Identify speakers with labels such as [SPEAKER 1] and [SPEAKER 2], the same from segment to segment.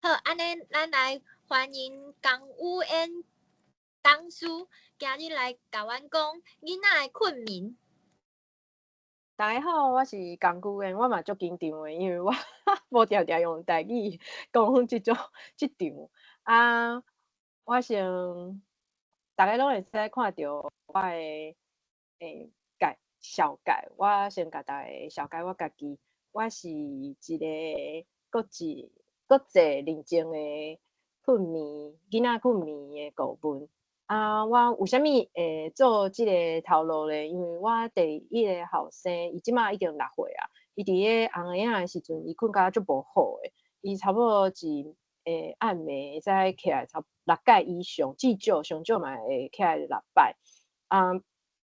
[SPEAKER 1] 好，按呢咱來歡迎江宇燕講師，今日來共阮講囡仔的睏眠。
[SPEAKER 2] 大家好，我是江宇燕，我嘛足緊張的，因為我無定定用台語講這種這場。啊，我先，逐家攏會使看著我的介紹介，我先共大家紹介我家己，我是一個國際認證的睏眠囡仔睏眠的顧問。啊，我為啥物會做這個頭路咧？因為我第一个後生，伊這馬已經6歲啊。伊佇咧紅嬰仔的時陣，伊睏甲足無好的。伊差不多一暗暝會使起來差六擺以上，至少上少嘛會起來六擺。啊，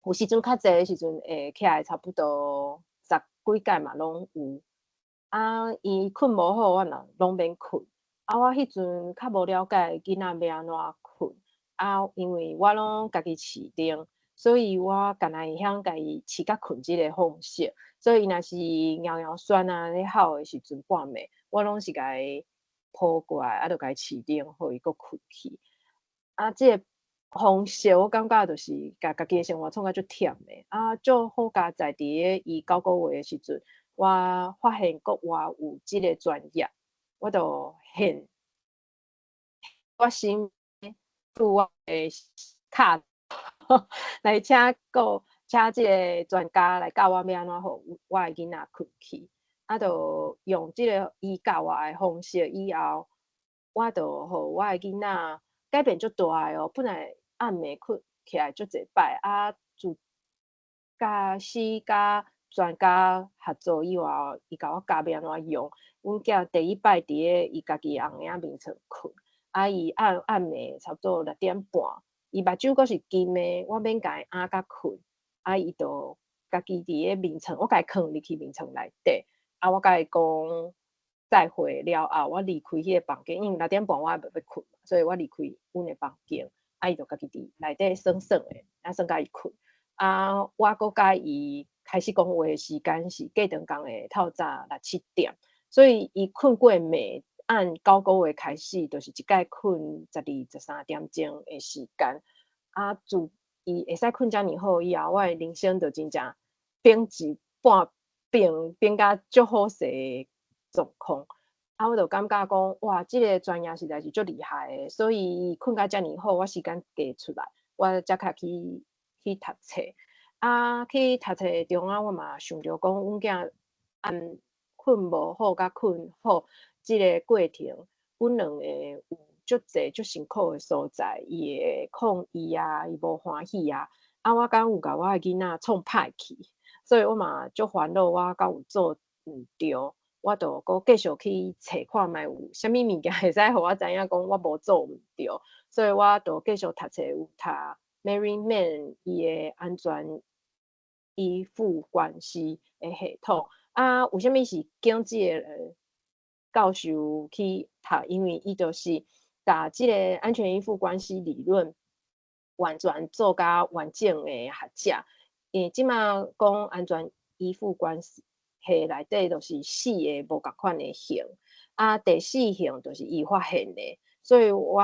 [SPEAKER 2] 有時陣較濟的時陣會起來差不多十幾擺嘛攏有。啊，伊睏無好，我嘛攏免睏。啊，我彼陣較無了解囡仔欲按怎睏。啊，因為我攏家己飼燈，所以我干焦會曉共伊飼甲睏這个方式。所以伊若是搖搖酸啊咧哭的時陣半暝，我攏是共伊抱過來，啊，就共伊飼燈，予伊閣睏去。啊，這个方式我感覺就是共家己的生活創甲足忝的。啊，足好佳哉佇咧伊9個月的時陣，我發現國外有這个專業，我就現我先拄我的卡來請個請這个專家來教我欲按怎予我的囡仔睏去。啊，就用這个伊教我的方式以後，我就予我的囡仔改變足大的哦。本來暗暝睏起來足濟擺，啊，自佮始佮專家合作以後，伊共我教欲按怎用。阮囝第一擺佇咧伊家己翁仔眠床睏。啊！伊暗暗暝差不多6點半，伊目睭閣是金的，我免共伊掩甲睏，啊！伊就家己佇咧眠床，我共伊囥入去眠床內底，啊！我共伊講再會了後，我離開彼個房間，因為6點半我還袂欲睏，所以我離開阮的房間，啊！伊就家己佇內底耍耍的，啊耍甲伊睏，啊！我閣共伊開始講話的時間是隔頓工的透早六七點，所以伊睏過暝。按9個月開始，就是一擺睏12、13點鐘的時間。啊，自伊會使睏遮爾好以後，我的人生就真正變一半變變甲足好勢的狀況。啊，我就感覺講，哇，這个專業實在是足厲害的，所以睏甲遮爾好，我時間加出來，我才較去去讀冊。啊，去讀冊中啊，我嘛想著講，阮囝按睏無好佮睏好。這个過程，阮兩个有足濟足辛苦的所在，伊會抗議啊，伊無歡喜啊。啊，我敢有共我的囡仔創歹去，所以我嘛足煩惱，我敢有做毋對，我就閣繼續去揣看覓有啥物物件會使予我知影講我無做毋對，所以我就繼續讀冊，有讀 Mary Mann 伊的安全依附關係的系統。啊，為啥物是揀這个教授去讀？因為伊就是共這个安全依附關係理論完全做甲完整的學者。因為這馬講安全依附關係內底，就是四个無仝款的型。啊，第四型就是伊發現的，所以我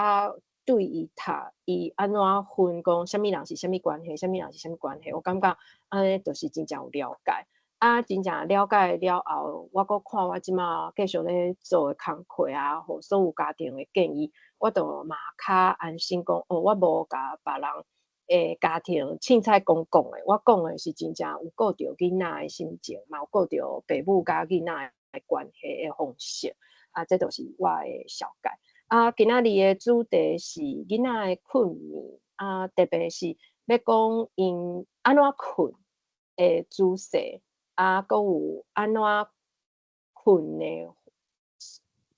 [SPEAKER 2] 對伊讀伊按怎分講，啥物人是啥物關係，啥物人是啥物關係，我感覺按呢就是真正有了解。啊，真正了解了後，我閣看我這馬繼續咧做的工課啊，予所有家庭的建議，我就嘛較安心講，哦，我無共別人的家庭凊彩講講的，我講的是真正有顧著囡仔的心情，嘛有顧著爸母佮囡仔的關係的方式。啊，這就是我的紹介。啊，今仔日的主題是囡仔的睏眠，啊，特別是欲講𪜶按怎睏的姿勢。啊，閣有按怎睏的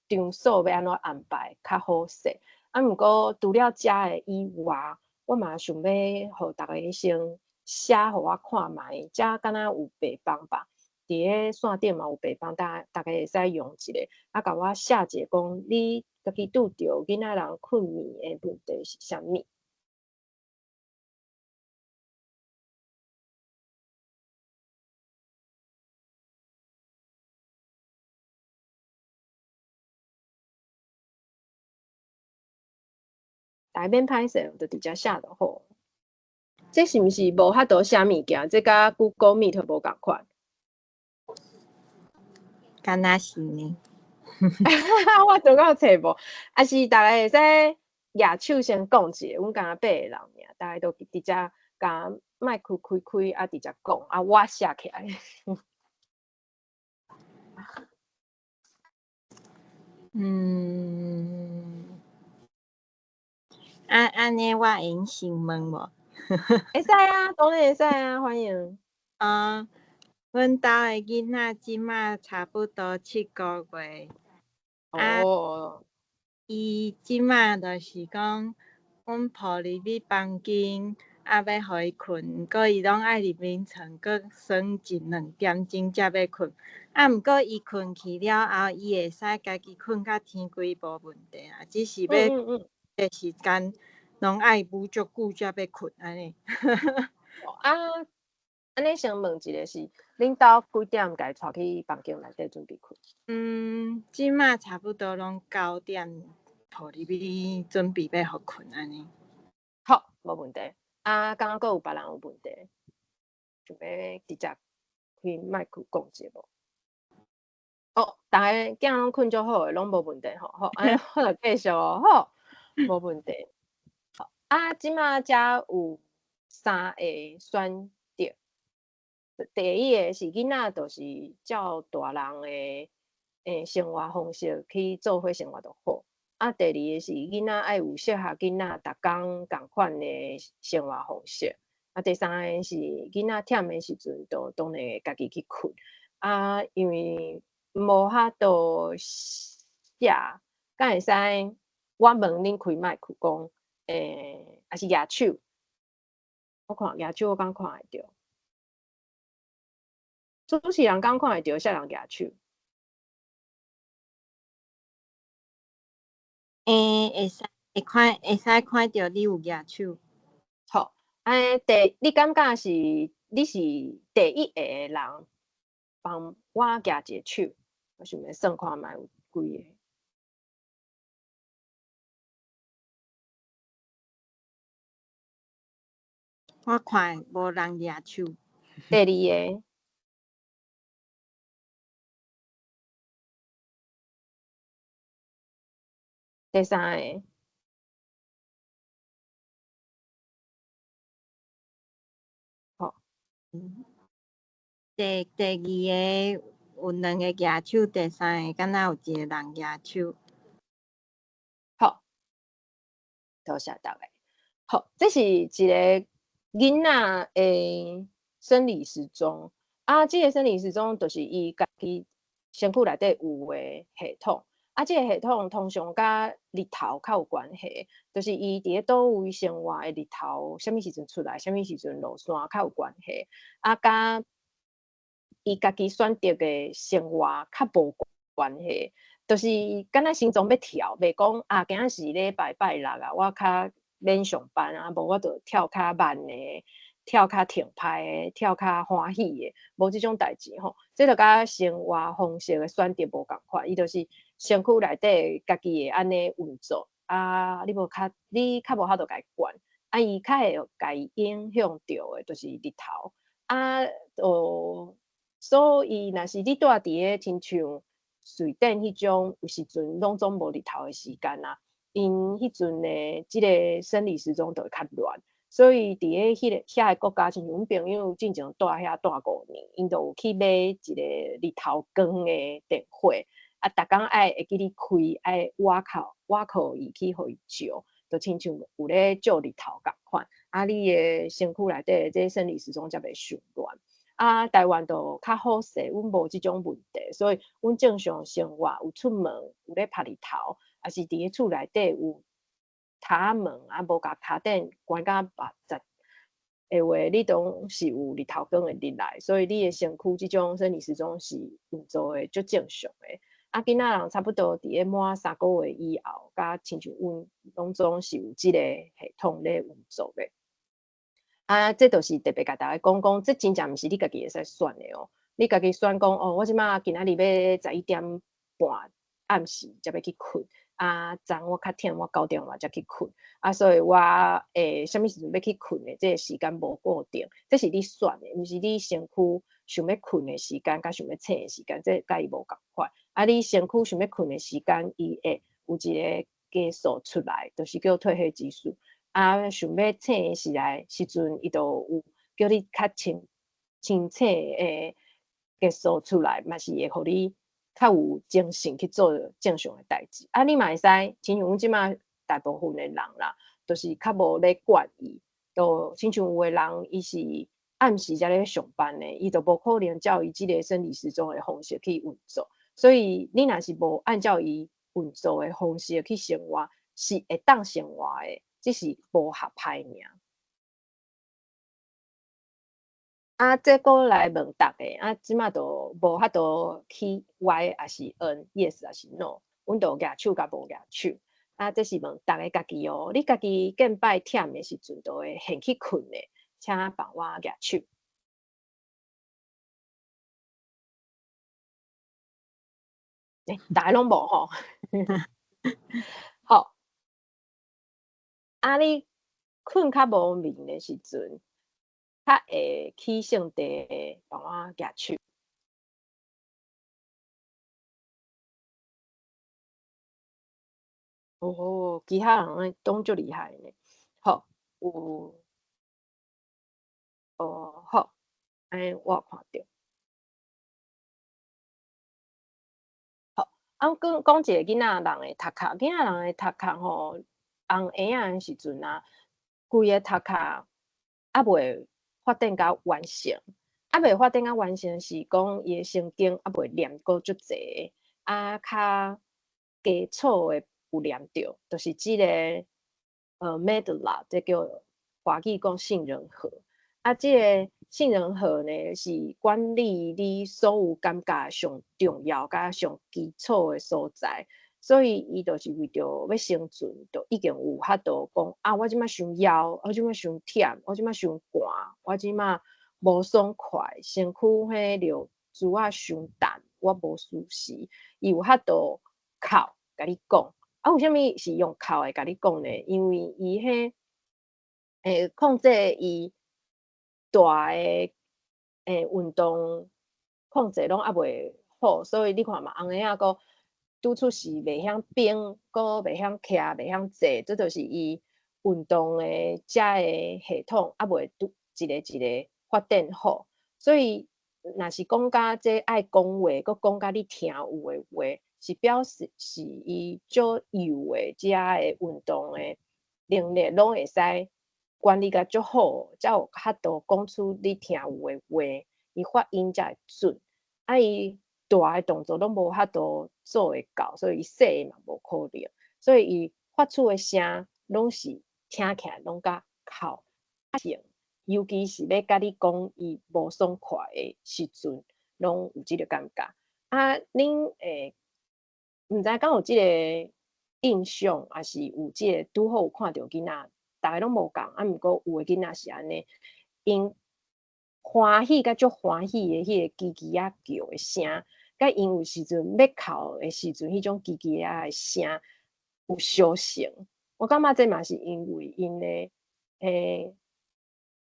[SPEAKER 2] 場所欲按怎安排較好勢。啊，毋過除了遮个以外，我嘛想欲予逐家先寫予我看覓，遮敢若有白板吧？佇咧線頂嘛有白板，逐家會使用一下。啊，共我寫一下講，你家己拄著囡仔人睏眠的問題是啥物？逐家免歹勢，就直接寫就好。這是毋是無法度寫物件？這佮 Google Meet 無仝款。
[SPEAKER 3] 敢若是呢？
[SPEAKER 2] 我拄到揣無，抑是逐家會使舉手先講一下，阮敢若八個人爾，逐家都直接共麥克開開，啊，直接講，啊，我寫起來。
[SPEAKER 3] 啊，按呢我會用先問無？
[SPEAKER 2] 會使啊，當然會使啊，歡迎。
[SPEAKER 3] 啊，阮兜的囡仔這馬差不多7個月。
[SPEAKER 2] 哦。
[SPEAKER 3] 伊這馬就是講，阮抱入去房間，啊，欲予伊睏，毋過伊攏愛入眠床，閣耍一兩點鐘才欲睏。啊，毋過伊睏去了後，伊會使家己睏甲天規無問題啊，只是欲的時間攏愛母足久才欲睏按呢。
[SPEAKER 2] 啊，按呢先問一下是，恁兜幾點共伊帶去房間內底準備睏？
[SPEAKER 3] 這馬差不多攏9點抱入去準備欲予睏按呢。
[SPEAKER 2] 好，無問題。啊，敢閣有別人有問題？想欲直接開麥克講一下無？哦，逐家囝攏睏足好的，攏無問題吼，好，按呢我就繼續哦，好，無問題。好，啊，這馬遮有三個選擇。第一个是囡仔，就是照大人的生活方式去做伙生活就好。啊，第二个是囡仔愛有適合囡仔逐工仝款的生活方式。啊，第三个是囡仔忝的時陣，就當然會家己去睏。啊，因為無法度寫，敢會使我問恁開麥克講，抑是舉手？我看舉手，我敢看會著。主持人敢看會著啥人舉手？
[SPEAKER 3] 欸，會使會看，會使看著你有舉手。
[SPEAKER 2] 好，欸，你感覺是你是第一个的人，幫我舉一個手，我想欲算看覓有幾个。
[SPEAKER 3] 我看無人舉手。
[SPEAKER 2] 第二个。第三个。好。
[SPEAKER 3] 第二个有兩個舉手，第三個敢若有一個人舉手。
[SPEAKER 2] 好，多謝大家。好，這是一個囡仔的生理時鐘啊，這個生理時鐘就是伊家己身軀內底有的系統。啊，這個系統通常佮日頭較有關係，就是伊佇咧佗位生活的日頭，啥物時陣出來，啥物時陣落山較有關係。啊，佮伊家己選擇的生活較無關係，就是敢若心臟欲跳，袂講啊，今仔是禮拜拜六啊，我較免上班啊，無我就跳較慢的，跳較停拍的，跳較歡喜的，無這種代誌吼。這就佮生活方式的選擇無仝款，伊就是身軀內底家己會按呢運作啊，你較無法度共伊管，啊，伊較會共伊影響著的，就是日頭啊，哦，所以若是你住佇咧親像瑞典彼種，有時陣攏總無日頭的時間啊，𪜶彼陣的這个生理時鐘就會較亂。所以佇咧彼个遐个國家，親像阮朋友進前住遐住5年，𪜶就有去買一个日頭光的電火，啊，逐工愛會記得開，愛倚靠伊去予伊照，就親像有咧照日頭仝款。啊，你的身軀內底這生理時鐘才袂傷亂。啊，台灣就較好勢，阮無這種問題，所以阮正常生活有出門，有咧曬日頭，抑是佇咧厝內底有窗仔門啊，無共跤頂關甲密實的話，你總是有日頭光會入來，所以你的身軀這種生理時鐘是運作的足正常的。啊，囡仔人差不多佇咧滿3個月以後，佮親像阮攏總是有這個系統咧運作的。啊，這就是特別共大家講講，這真正毋是你家己會使選的哦。你家己選講哦，我這馬今仔日欲11點半暗時才欲去睏，啊，昨我較忝，我9點外才去睏，啊，所以我啥物時陣欲去睏的，這个時間無固定，這是你選的，毋是你身軀想欲睏的時間，佮想欲醒的時間，這佮伊無仝款。啊，你身軀想欲睏的時間，伊會有一个激素出來，就是叫褪黑激素。啊，想欲醒的時來時陣，伊就有叫你較清清醒的激素出來，嘛是會予你較有精神去做正常的代誌。啊，你嘛會使，親像阮這馬大部分的人啦，就是較無咧管伊，就親像有的人，伊是暗時才咧上班的，伊就無可能照伊這个生理時鐘的方式去運作。所以你若是無按照伊運作的方式去生活，是會當生活的，只是無合拍爾。啊，這閣來問逐个，啊，這馬就無法度去 Y 抑是 N，Yes 抑是 No，阮就舉手佮無舉手。啊，這是問逐个家己哦，你家己見擺忝的時陣，就會現去睏的，請幫我舉手。欸，逐个攏無吼。好，啊，你睏較無眠的時陣，較會起性地幫我舉手。哦，其他人攏足厲害呢。好，有，哦，好，按呢我有看著。好，啊，講講一个囡仔人的頭殼，囡仔人的頭殼吼，紅嬰仔的時陣啊，規个頭殼猶未發展甲完成，猶未發展甲完成是講伊的神經猶未連閣足濟，啊，較基礎的有連著，就是這个medulla，這叫華語講杏仁核。啊，這个杏仁核呢，是管理你所有感覺上重要佮上基礎的所在，所以伊就是為著欲生存，就已經有法度講啊，我這馬傷枵，我這馬傷忝，我這馬傷寒，我這馬無爽快，身軀彼尿珠仔傷重，我無舒適，伊有法度哭共你講。啊，為啥物是用哭的共你講呢？因為伊彼控制伊大的運動控制攏猶未好，所以你看嘛，紅嬰仔閣拄出世袂曉反，閣袂曉徛，袂曉坐，這就是伊運動的遮个系統猶未拄一個一個發展好。所以若是講甲這愛講話，閣講甲你聽有的話，是表示是伊足幼的遮个運動的能力攏會使管理甲足好，才有法度講出你聽有的話，伊發音才會準。啊，伊大的動作攏無法度做會到，所以伊細的嘛無可能，所以伊發出的聲攏是聽起來攏較哭。尤其是欲共你講伊無爽快的時陣，攏有這个感覺。啊，恁會毋知敢有這个印象，抑是有這个拄好有看著囡仔，逐个攏無仝，啊，毋過有的囡仔是按呢，𪜶歡喜佮足歡喜的彼个吱吱仔叫的聲，佮𪜶有時陣欲哭的時陣，彼種吱吱仔的聲有相像。我感覺這嘛是因為𪜶的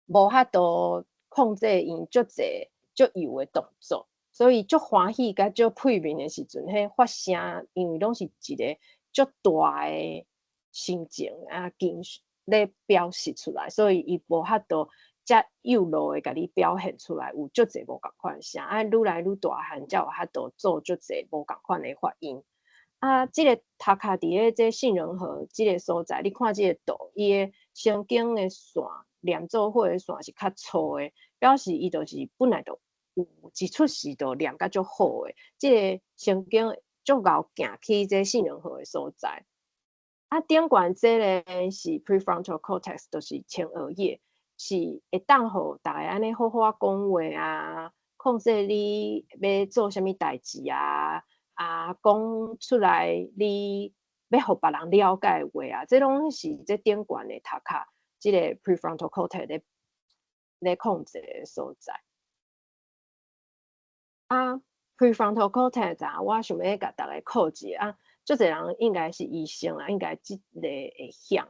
[SPEAKER 2] 無法度控制𪜶足濟足幼的動作，所以足歡喜佮足配面的時陣，彼發聲因為攏是一个足大的心情啊，情緒咧表示出來，所以伊無法度遮幼路的共你表現出來，有足濟無仝款聲，啊，愈來愈大漢才有法度做足濟無仝款的發音。啊，這个頭殼佇咧這杏仁核這个所在，你看這个圖，伊的神經的線連做伙的線是較粗的，表示伊就是本來就有一出世就連甲足好的，這个神經足𠢕行去這杏仁核的所在。啊，頂懸這个是 prefrontal cortex，就是前額葉，是會當予逐个按呢好好仔講話啊，控制你欲做啥物代誌啊，啊，講出來你欲予別人了解的話啊，這攏是這頂懸的頭殼，這个 prefrontal cortex 咧控制的所在。啊，prefrontal cortex 啊，我想欲共逐个考一下啊，足濟人應該是醫生啦，應該這个會曉。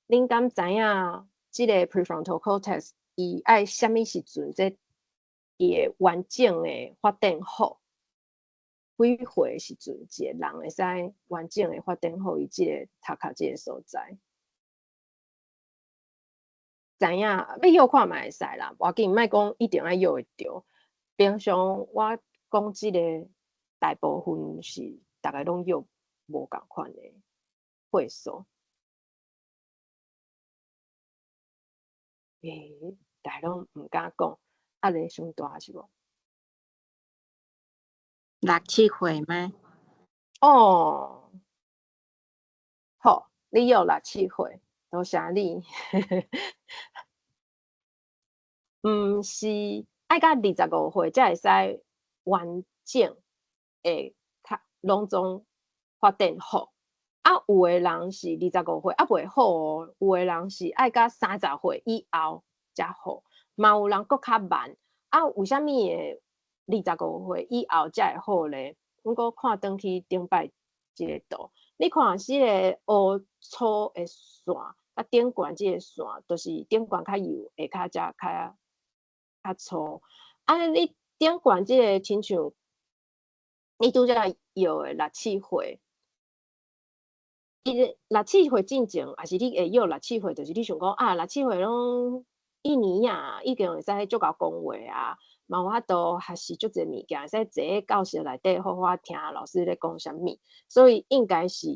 [SPEAKER 2] 恁敢知影這个 prefrontal cortex 伊愛啥物時陣，這伊會完整的發展好？幾歲時陣，一個人會使完整的發展好伊這个頭殼這个所在？知影欲臆看嘛會使啦，無要緊，莫講一定愛臆會著。平常我講這个大部分是逐家攏臆無仝款的歲數。欸，逐家攏毋敢講，壓力傷大是無？
[SPEAKER 3] 六七歲嗎？
[SPEAKER 2] 哦，好，你臆六七歲，多謝你。毋是愛到25歲才會使完整的較攏總發展好。啊，有的人是25歲猶袂好哦，有的人是愛到30歲以後才好，嘛有人閣較慢。啊，為啥物會25歲以後才會好咧？阮閣看轉去頂擺這个圖，你看四个烏粗的線，佮頂懸這个線，就是頂懸較幼，下跤才較較粗。啊，你頂懸這个親像你拄則臆的六七歲。伊個六七歲進前，抑是你會臆六七歲，就是你想講啊，六七歲攏一年啊，已經會使足𠢕講話啊，嘛有法度學習足濟物件，會使坐佇教室內底好好聽老師咧講啥物，所以應該是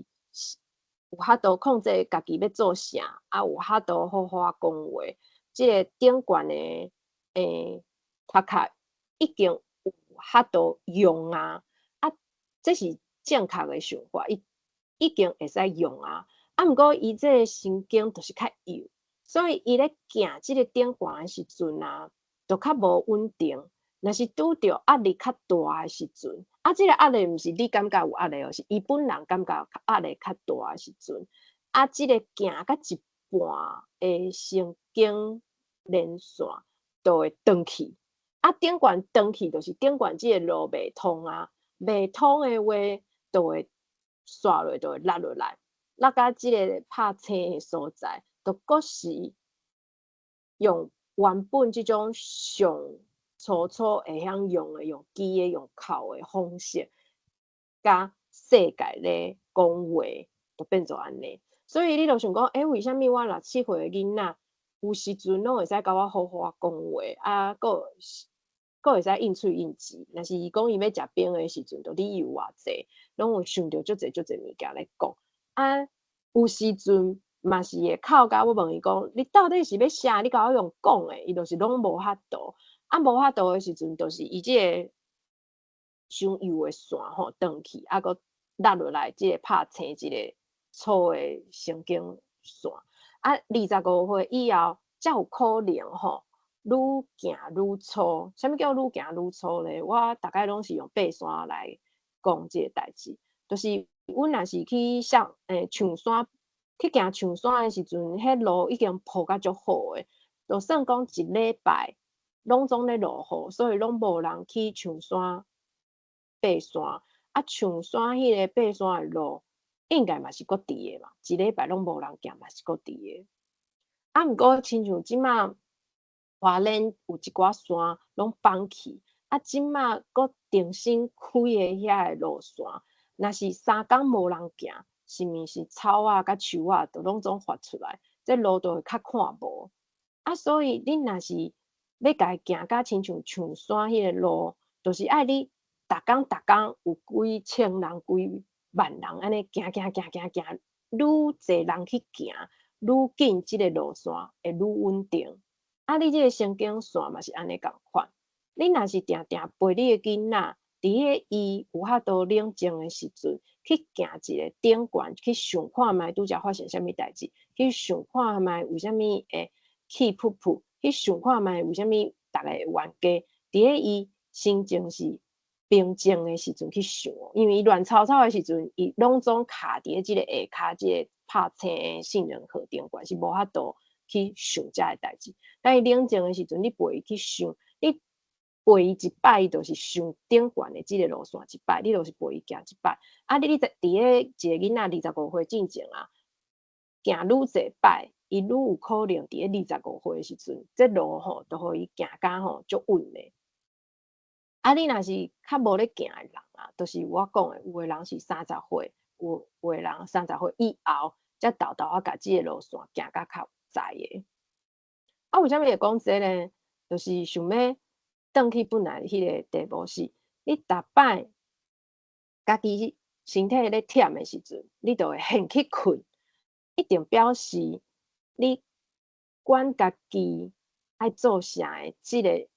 [SPEAKER 2] 有法度控制家己欲做啥，啊有法度好好講話。這个頂懸的頭殼已經有法度用啊，啊，這是正確的想法，伊已經會使用啊，啊，毋過伊這个神經就是較幼，所以伊咧行這个頂懸的時陣啊，就較無穩定。若是拄著壓力較大的時陣，啊，這个壓力毋是你感覺有壓力哦，是伊本人感覺壓力較大的時陣，啊，這个行到一半的神經連線就會斷去，啊，頂懸斷去就是頂懸這个路袂通啊，袂通的話就會紲落，就會落落來，落到這个拍青的所在，就閣是用原本這種上粗粗會曉用的、用記的、用哭的方式，佮世界咧講話，就變做按呢。所以你就想講，欸，為啥物我六七歲的囡仔有時陣攏會使佮我好好講話，啊，閣閣會使應喙應舌。若是伊講伊欲食冰的時陣，就理由偌濟，攏有想著足濟足濟物件咧講。啊，有時陣嘛是會哭甲我問伊講，你到底是欲啥？你共我用講的，伊就是攏無法度。啊，無法度的時陣，就是伊這个傷幼的線吼斷去，啊，閣落落來這个拍青一个粗的神經線。啊，25歲以後才有可能吼，愈行愈粗。啥物叫愈行愈粗咧？我逐擺攏是用爬山來講這个代誌，就是阮若是去上象山，去行象山的時陣，彼路已經鋪甲足好的，就算講一禮拜攏總咧落雨，所以攏無人去象山爬山。啊，象山彼个爬山的路應該嘛是閣佇的嘛，一禮拜攏無人行嘛是閣佇的。啊，毋過親像這馬花蓮有一寡山攏崩去，啊，這馬閣重新開的遐个路線，若是3工無人行，是毋是草仔佮樹仔都攏總發出來，這路就會較看無。啊，所以恁若是欲共伊行甲親像象山彼个路，就是愛你逐工逐工有幾千人、幾萬人按呢行行行行行，愈濟人去行，愈緊這个路線會愈穩定。啊，你這个神經線嘛是按呢仝款。你若是定定陪你的囡仔，佇彼个伊有法度冷靜的時陣，去行一个頂懸，去想看覓拄才發生啥物代誌，去想看覓為啥物會氣噗噗，去想看覓為啥物逐个會冤家。佇咧伊心情是平靜的時陣去想，因為伊亂糟糟的時陣，伊攏總卡佇咧這個下跤這個拍青的杏仁核頂懸，是無法度去想這个代誌。但伊冷靜的時陣，你陪伊去想，你陪伊一擺，伊就是上頂懸的這个路線一擺，你就是陪伊行一擺。啊，你佇咧一个囡仔25歲進前啊，行愈濟擺，伊愈有可能佇咧二十五歲的時陣，這路吼，就予伊行甲吼足穩的。啊，你若是較無咧行的人啊，就是我講的，有的人是三十歲，有的人三十歲以後，才沓沓仔共這个路線行甲較知的。啊，為啥物會講這呢？就是想欲轉去本來彼个題目是，你逐擺家己身體咧忝的時陣，你就會現去睏，一定表示你管家己愛做啥的這个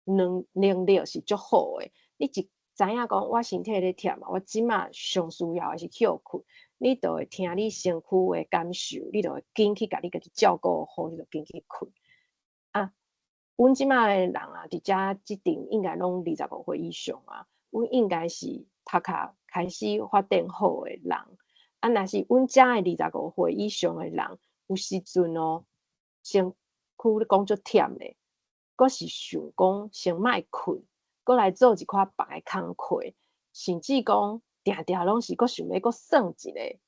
[SPEAKER 2] 能力是足好的。你一知影講我身體咧忝啊，我這馬上需要的是歇睏，你就會聽你身軀的感受，你就會緊去共你家己照顧好，你就緊去睏。啊，阮這馬的人啊，佇遮這陣應該攏25歲以上啊，阮應該是頭殼開始發展好的人。啊，若是阮遮的二十五歲以上的人，有時陣哦，身軀咧講足忝的，閣是想講先莫睏，閣來做一寡別的工課，甚至講定定攏是閣想欲閣耍一下。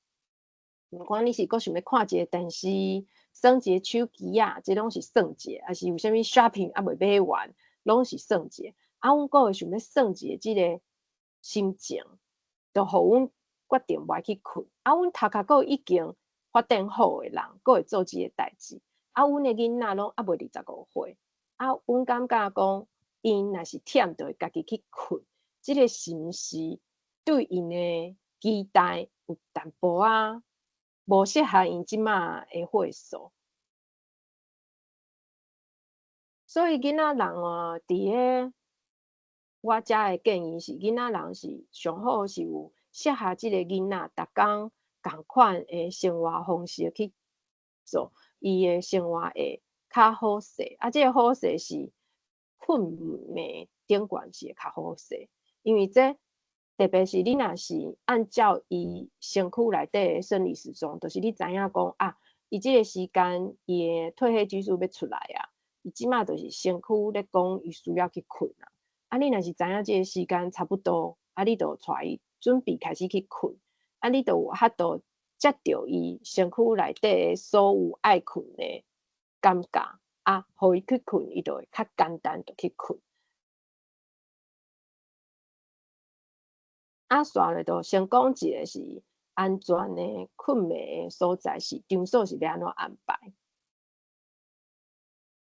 [SPEAKER 2] 毋管你是閣想欲看一个電視，耍一个手機仔，這攏是耍一下，抑是有啥物 shopping 猶未買完，攏是耍一下。啊，阮閣會想欲耍一下這个心情，就予阮決定無愛去睏。啊，阮頭殼閣已經發展好的人，閣會做這个代誌。啊，阮的囡仔攏猶未二十五歲，啊，阮感覺講，𪜶若是忝，就會家己去睏。這个是毋是對𪜶的期待有淡薄仔無適合𪜶這馬的歲數？所以囡仔人哦，佇咧我遮的建議是，囡仔人是上好是有適合這个囡仔，逐工仝款的生活方式去做，伊的生活會較好勢。啊，這个好勢是睏眠頂懸是會較好勢，因為這特別是你若是按照伊身軀內底的生理時鐘，就是你知影講啊，伊這个時間伊的褪黑激素欲出來啊，伊這馬就是身軀咧講伊需要去睏啊。啊，你若是知影這个時間差不多，啊，你就帶伊準備開始去睏，啊，你就有法度接著伊身軀內底的所有愛睏的感覺，啊，予伊去睏，伊就會較簡單就去睏。啊，煞咧就先講一个是安全的睏眠的所在是場所是欲按怎安排？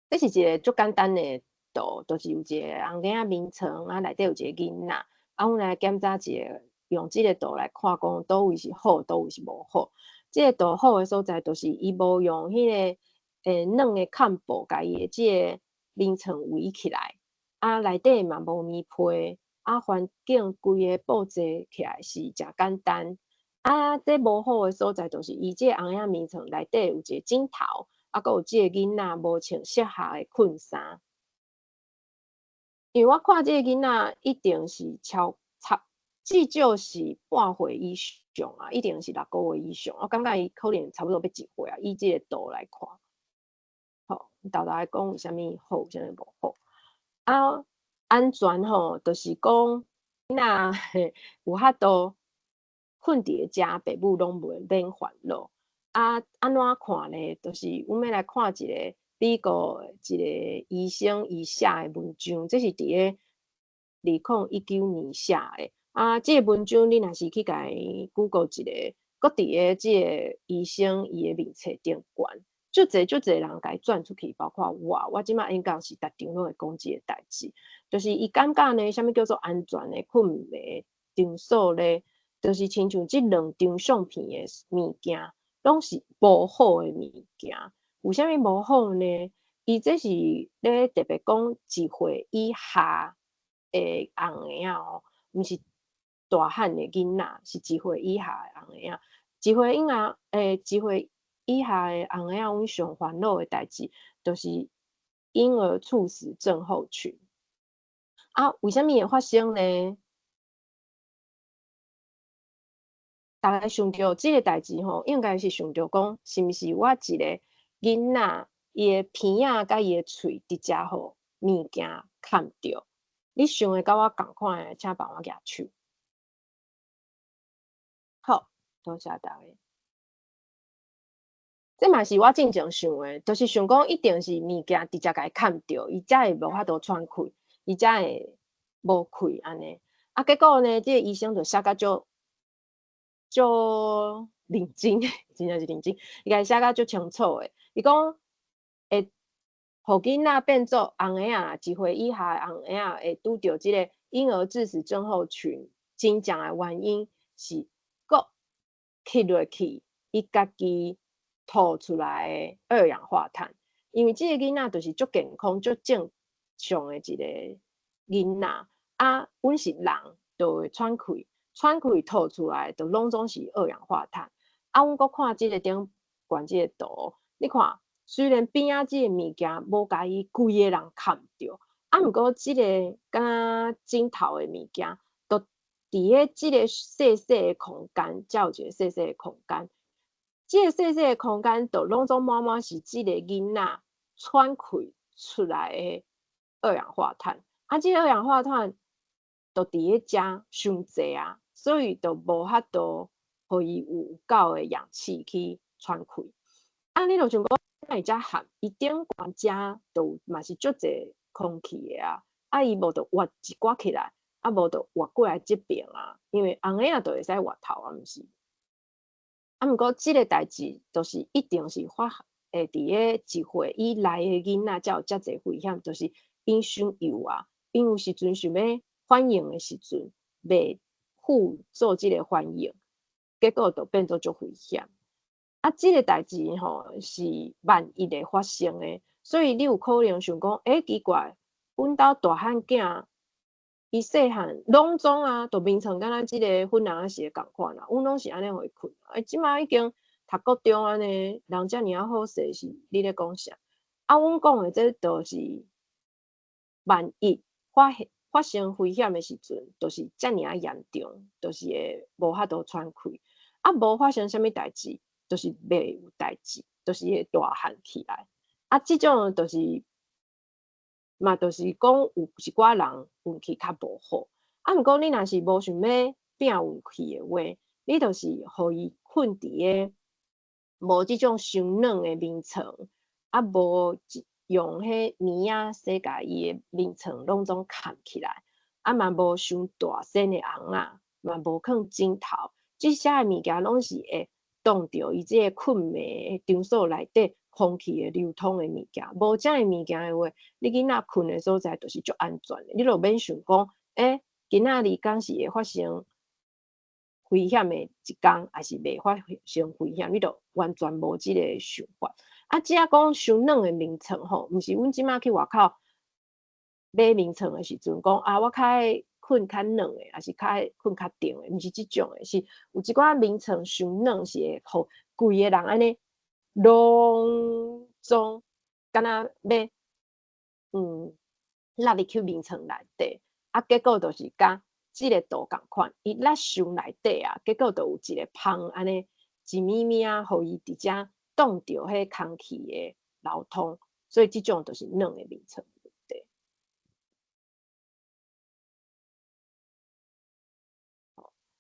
[SPEAKER 2] 這是一个足簡單的圖，就是有一个紅嬰仔眠床，啊，內底有一个囡仔，啊，阮來檢查一个，用這个圖來看，講佗位是好，佗位是無好。這个圖好的所在，就是伊無用彼个軟的崁布，共伊的這个眠床圍起來，啊，內底嘛無棉被，啊，環境規个布置起來是誠簡單。啊，這無好的所在，就是伊這个紅嬰眠床內底有一个枕頭，啊，閣有這个囡仔無穿適合的睏衫。因為我看這个囡仔一定是超差，至少是半歲以上啊，一定是6個月以上。我感覺伊可能差不多欲一歲啊，以這个圖來看。好，沓沓來講有啥物好，有啥物無好。啊，安全吼，就是講囡仔有法度睏佇咧遮，爸母攏袂免煩惱。啊，按怎看咧？就是阮欲來看一个美國一个醫生伊寫的文章，這是佇咧2019年寫的。啊，這个文章你若是去共伊 Google 一下，閣佇咧這个醫生伊的面冊頂懸，足濟足濟人共伊轉出去，包括我，我這馬演講是逐場攏會講這个代誌，就是伊感覺呢，啥物叫做安全的睏眠場所咧？就是親像這兩張相片的物件，攏是無好的物件。為啥物無好呢？伊這是咧特別講1歲以下的紅嬰仔哦，毋是大漢的囡仔，是一歲以下的紅嬰仔。一歲以下的紅嬰仔，阮上煩惱的代誌，就是嬰兒猝死症候群。啊，為啥物會發生呢？逐家想著這个代誌吼，應該是想著講，是毋是我一个囡仔，伊的鼻仔佮伊的喙直接予物件崁著。你想的佮我仝款的，請幫我舉手。好，多謝逐家。這嘛是我進前想的，就是想講一定是物件直接共伊崁著，伊才會無法度喘氣，伊才會無氣按呢。啊，結果呢，這个醫生就寫甲足足認真，真正是認真，伊共伊寫甲足清楚的。伊講會予囡仔變做紅嬰仔，1歲以下的紅嬰仔會拄著這個嬰兒致死症候群，真正的原因是閣吸落去，伊家己吐出來的二氧化碳。因為這个囡仔就是足健康、足正常的一個囡仔，啊，阮是人，就會喘氣，喘氣吐出來就攏總是二氧化碳。啊，阮閣看這个頂懸這个圖，你看，雖然邊仔這个物件無共伊規個人崁著，啊，毋過這个敢若枕頭的物件，就佇咧這个細細的空間，才有一個細細的空間。這個細細的空間，就攏總滿滿是這個囡仔喘氣出來的二氧化碳。啊，這個二氧化碳就佇咧遮傷濟啊，所以就無法度予伊有夠的氧氣去喘氣。啊，你就想講，哪會遮譀？伊頂懸遮就嘛是足濟空氣的啊，啊，伊無就活一寡起來，啊，無就活過來這爿啊，因為紅嬰仔就會使活頭啊，毋是？啊，毋過這个代誌，就是一定是發會佇咧1歲以內的囡仔才有遮濟危險，就是𪜶傷幼啊，𪜶有時陣想欲反應的時陣，袂赴做這个反應，結果就變做足危險。啊，這个代誌吼是萬一會發生的，所以你有可能想講，欸，奇怪，阮兜大漢囝，伊細漢攏總啊，就眠床敢若這个粉紅仔是仝款啦，阮攏是按呢予伊睏。欸，這馬已經讀國中按呢，人遮爾仔好勢，是你咧講啥？啊，阮講的這就是萬一發生危險的時陣，就是遮爾仔嚴重，就是會無法度喘氣。啊，無發生啥物代誌，就是袂有代誌，就是會大漢起來。啊，這種就是嘛，就是講有一寡人運氣較無好。啊，毋過你若是無想欲拼運氣的話，你就是予伊睏佇个無這種傷軟的眠床，啊，無用彼棉仔洗共伊的眠床攏總崁起來，啊嘛無傷大身的尪仔，嘛無囥枕頭，這些的物件攏是會擋著伊這個睏眠的場所內底空氣的流通的物件。無這的物件的話，你囡仔睏的所在就是足安全的，你就免想講，欸，今仔日敢是會發生危險的一工，抑是袂發生危險，你就完全無這个想法。啊，這講傷軟的眠床吼，毋是阮這馬去外口買眠床的時陣講啊，我較愛睏較軟的，抑是較愛睏較重的，毋是這種的，是有一寡眠床傷軟是會予規个人按呢攏總敢若欲落入去眠床內底，啊，結果就是佮這个圖仝款，伊落傷內底啊，結果就有一个芳按呢一暝暝仔，予伊佇遮擋著彼空氣的流通，所以這種就是軟的眠床問題。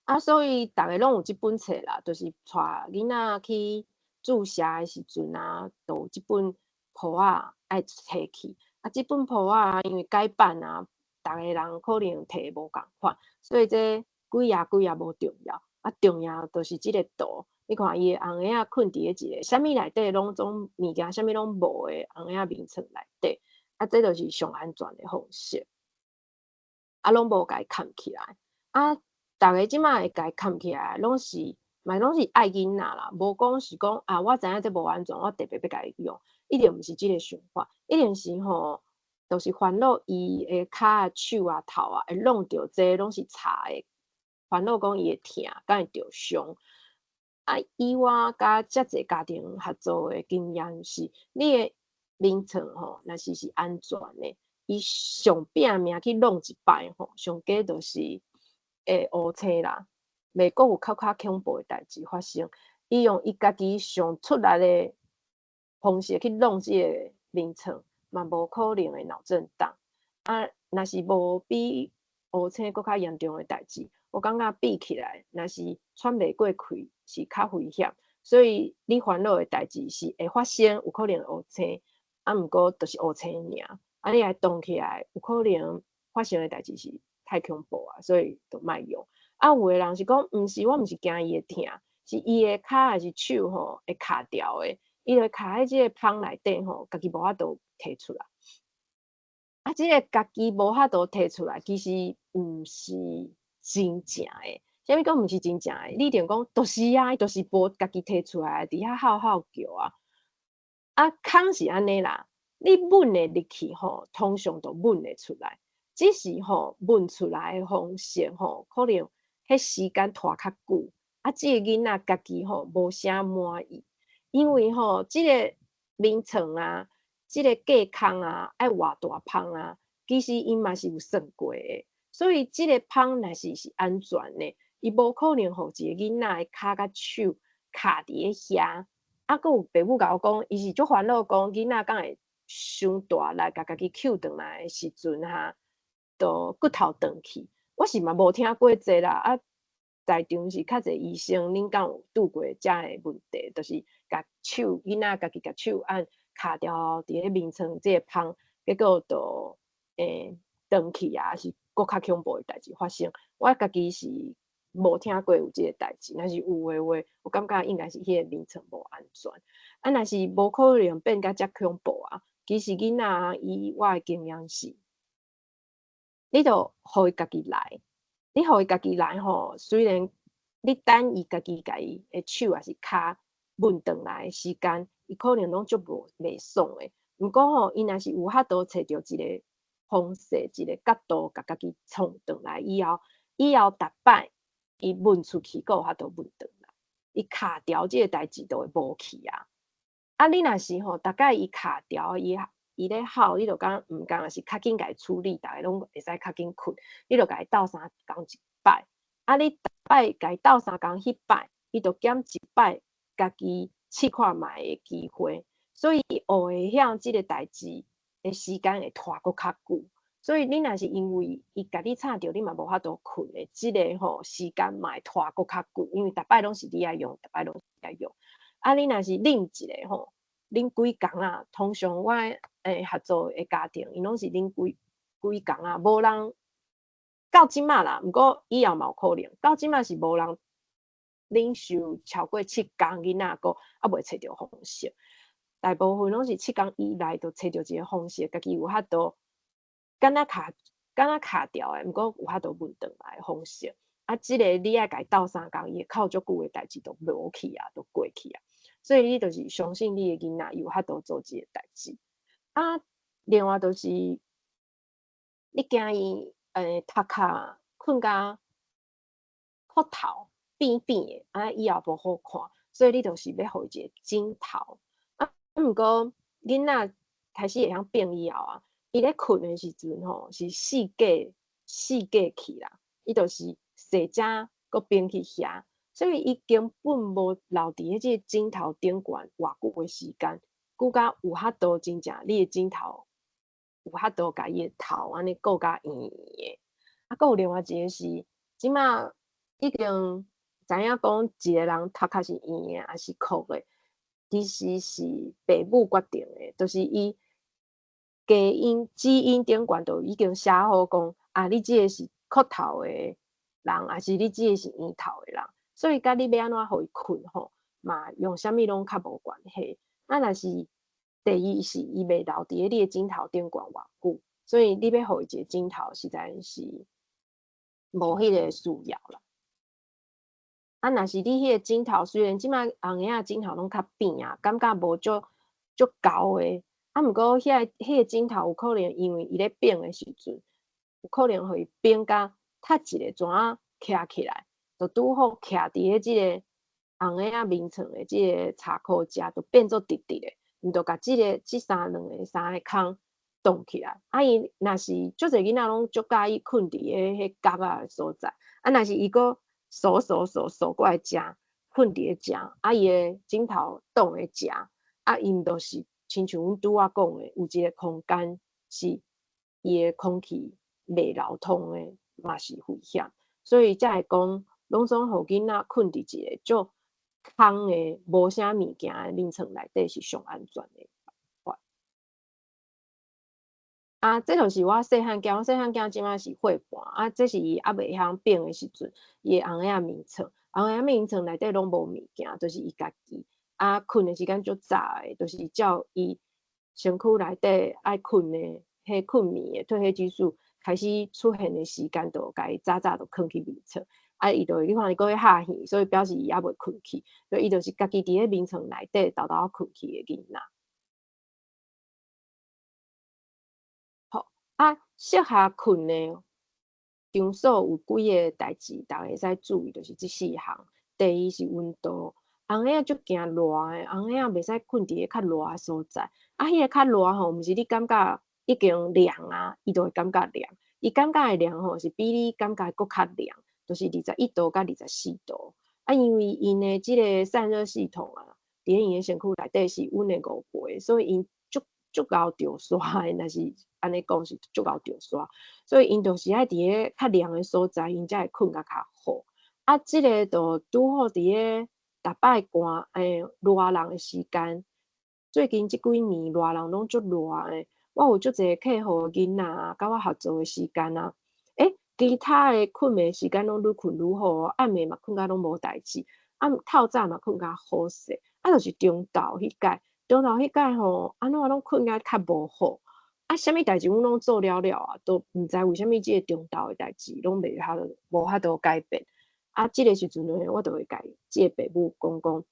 [SPEAKER 2] 啊，所以逐家攏有這本冊啦，就是帶囡仔去注射的時陣啊，就有這本簿仔愛提去。啊，這本簿仔因為改版啊，逐个人可能提無仝款，所以這幾頁幾頁無重要。啊，重要就是這个圖。你看伊的紅嬰仔睏佇咧一個啥物內底攏總物件，啥物攏無的紅嬰仔眠床內底，啊，這就是上安全的方式。啊，攏無共伊崁起來。啊，逐家這馬會共伊崁起來，攏是嘛攏是愛囡仔啦，無講是講啊，我知影這無安全，我特別欲共伊用，一定毋是這个想法，一定是吼，就是煩惱伊的跤啊、手啊、頭啊會弄著這攏是柴的，煩惱講伊會疼，敢會著傷。啊，以我佮遮濟家庭合作的經驗是，你的眠床吼，若是是安全的，伊上拼命去弄一擺吼，上加就是會烏青啦，袂閣有較較恐怖的代誌發生。伊用伊家己上出力的方式去弄這個眠床，嘛無可能會腦震盪。啊，若是無比烏青閣較嚴重的代誌，我感覺比起來，若是喘袂過氣是較危險。所以你煩惱的代誌是會發生，有可能烏青，啊，毋過就是烏青爾。啊，你來動起來，有可能發生的代誌是太恐怖啊，所以就莫用。啊，有的人是講，毋是，我毋是驚伊會疼，是伊的跤抑是手吼會卡牢的，伊就卡佇這個蜂內底吼，家己無法度提出來。啊，這个家己無法度提出來，其實毋是真正的。啥物講毋是真正的？你一定講，就是啊，伊就是無家己提出來，佇遐嚎嚎叫啊。啊，空是按呢啦，你聞會入去吼，通常都聞會出來，只是吼聞出來的方式吼，可能彼時間拖較久。啊，這个囡仔家己吼無啥滿意，因為吼這个眠床啊，這个隔空啊，愛偌大蜂啊，其實𪜶嘛是有算過的，所以這个蜂若是是安全的，伊無可能予一个囡仔的跤佮手卡佇咧遐。啊，閣有爸母共我講，伊是足煩惱，講囡仔敢會傷大力，共家己抾轉來的時陣哈，就骨頭斷去。我是嘛無聽過這啦，啊，在場是較濟醫生，恁敢有拄過遮个問題？就是共手囡仔家己共手按卡牢佇咧眠床這个蜂，結果就斷去啊，是閣較恐怖的代誌發生。我家己是無聽過有這个代誌，若是有的話，我感覺應該是彼个眠床無安全。啊，若是無可能變甲遮恐怖啊！其實囡仔以我的經驗是，你著予伊家己來，你予伊家己來吼，雖然你等伊家己共伊的手抑是跤聞轉來的時間，伊可能攏足無袂爽的。毋過吼，伊若是有法度揣著一个方式，一个角度，共家己創轉來以後，以後逐擺伊聞出去，閣有法度聞轉來，伊卡牢這个代誌就會無去啊。啊，你若是吼，逐擺伊卡牢，伊伊咧吼，你就感覺毋甘，抑是較緊共伊處理，逐个攏會使較緊睏，你就共伊鬥相共一擺。啊，你逐擺共伊鬥相共彼擺，伊就減一擺家己試看覓的機會，所以學會曉這个代誌的時間會拖閣較久。所以你若是因為伊共你吵著，你嘛無法度睏的，這个吼時間嘛會拖閣較久，因為逐擺攏是你愛用，逐擺攏是你愛用。啊，你若是忍一个吼，忍幾工啊，通常我合作的家庭，𪜶攏是忍幾幾工啊，無人到這馬啦，毋過以後嘛有可能，到這馬是無人忍受超過7工囡仔閣猶未揣著方式，大部分攏是七工以內就揣著一个方式，家己有法度敢若卡敢若卡牢的，毋過有法度聞轉來的方式。啊，這个你愛共伊鬥相共，伊會哭足久的代誌都無去啊，都過去啊。所以你就是相信你的囡仔，伊有法度做這个代誌。啊，另外就是你驚伊頭殼睏甲骨頭扁扁的，啊以後無好看，所以你就是欲予伊一个枕頭。啊，毋過囡仔開始會曉變以後啊，伊咧睏的時陣吼，是四界四界去啦，伊就是踅遮閣變去遐，所以伊根本無留佇彼這个枕頭頂懸偌久的時間，久甲有法度真正你的枕頭有法度共伊的頭按呢顧甲圓圓的。啊，閣有另外一个是，這馬已經知影講一个人頭殼是圓的抑是曲的，其實是爸母決定的，就是伊基因基因頂懸就已經寫好講，啊，你這个是曲頭的人，抑是你這个是圓頭的人，所以佮你欲按怎予伊睏吼，嘛用啥物攏較無關係。啊，若是第二是伊袂留佇咧你的枕頭頂懸偌久，所以你欲予伊一个枕頭，實在是無彼個需要啦。啊，若是你彼個枕頭，雖然這馬紅嬰仔枕頭攏較扁啊，感覺無足足厚的，啊，毋過遐彼個枕頭有可能因為伊咧扁的時陣，有可能予伊扁甲塌一个怎仔徛起來，就拄好徛佇咧這個紅嬰仔眠床的這個插箍遮，就變做直直的，毋就共這个這三兩个三个空擋起來。啊，伊若是足濟囡仔攏足佮意睏佇咧彼角仔的所在，啊，若是伊閣趖趖趖趖過來遮，睏佇咧遮，啊，伊的枕頭擋咧遮，啊，𪜶就是親像阮拄仔講的，有一个空間是伊的空氣袂流通的，嘛是危險。所以才會講，攏總予囡仔睏佇一个足空的、無啥物件的眠床內底是上安全的辦法。啊，這就是我細漢囝，我細漢囝這馬是歲半，啊，這是伊猶袂曉變的時陣，伊的尪仔眠床，尪仔眠床內底攏無物件，就是伊家己。啊，睏的時間足早的，就是照伊身軀內底愛睏的，彼睏眠的褪黑激素開始出現的時間，就共伊早早就囥去眠床。啊，伊就你看伊閣咧拍戲，所以表示伊猶未睏去，所以伊就是家己佇咧眠床內底沓沓睏去的囡仔。好，啊，適合睏的場所有幾个代誌，逐家會使注意，就是這四項。第一是溫度，尪仔足驚熱的，尪仔袂使睏佇咧較熱的所在。啊，彼个較熱吼，毋是你感覺已經涼啊，伊就會感覺涼。伊感覺的涼吼，是比你感覺閣較涼，就是21度佮24度。啊，因為𪜶的這个散熱系統啊，佇咧𪜶的身軀內底是阮的5倍，所以𪜶足足𠢕著沙的，若是按呢講是足𠢕著沙，所以𪜶就是愛佇咧較涼的所在，𪜶才會睏甲較好。啊，這个就拄好佇咧逐擺寒熱人的時間，最近這幾年熱人攏足熱的，我有足濟客戶的囡仔啊，佮我合作的時間啊，其他的睏眠時間攏愈睏愈好，暗暝嘛睏甲攏無代誌，啊透早嘛睏甲好勢，啊就是中晝彼擺，中晝彼擺吼，按怎攏睏甲較無好，啊啥物代誌阮攏做了了啊，都毋知為啥物這個中晝的代誌攏袂法度無法度改變。啊，這个時陣呢，我就會共這个爸母講講，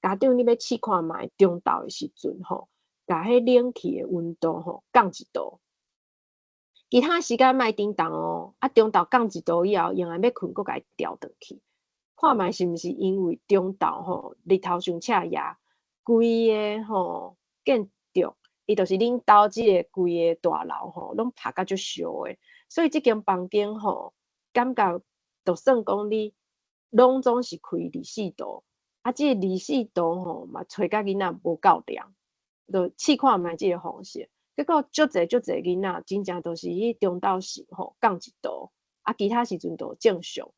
[SPEAKER 2] 家長你欲試看覓，中晝的時陣吼，共彼冷氣的溫度吼降一度，其他時間莫振動哦。啊，中晝降一度以後，用來欲睏，閣共伊調轉去，看覓是毋是因為中晝吼日頭傷赤炎，規个吼建築，伊就是恁兜這个規个大樓吼，攏拍甲足燒的，所以這間房間吼，感覺就算講你攏總是開二四度，啊，這个二四度吼嘛，吹甲囡仔無夠涼，就試看覓這个方式。結果足濟足濟囡仔，真正都是彼中晝時吼降一度，啊，其他時陣就正常。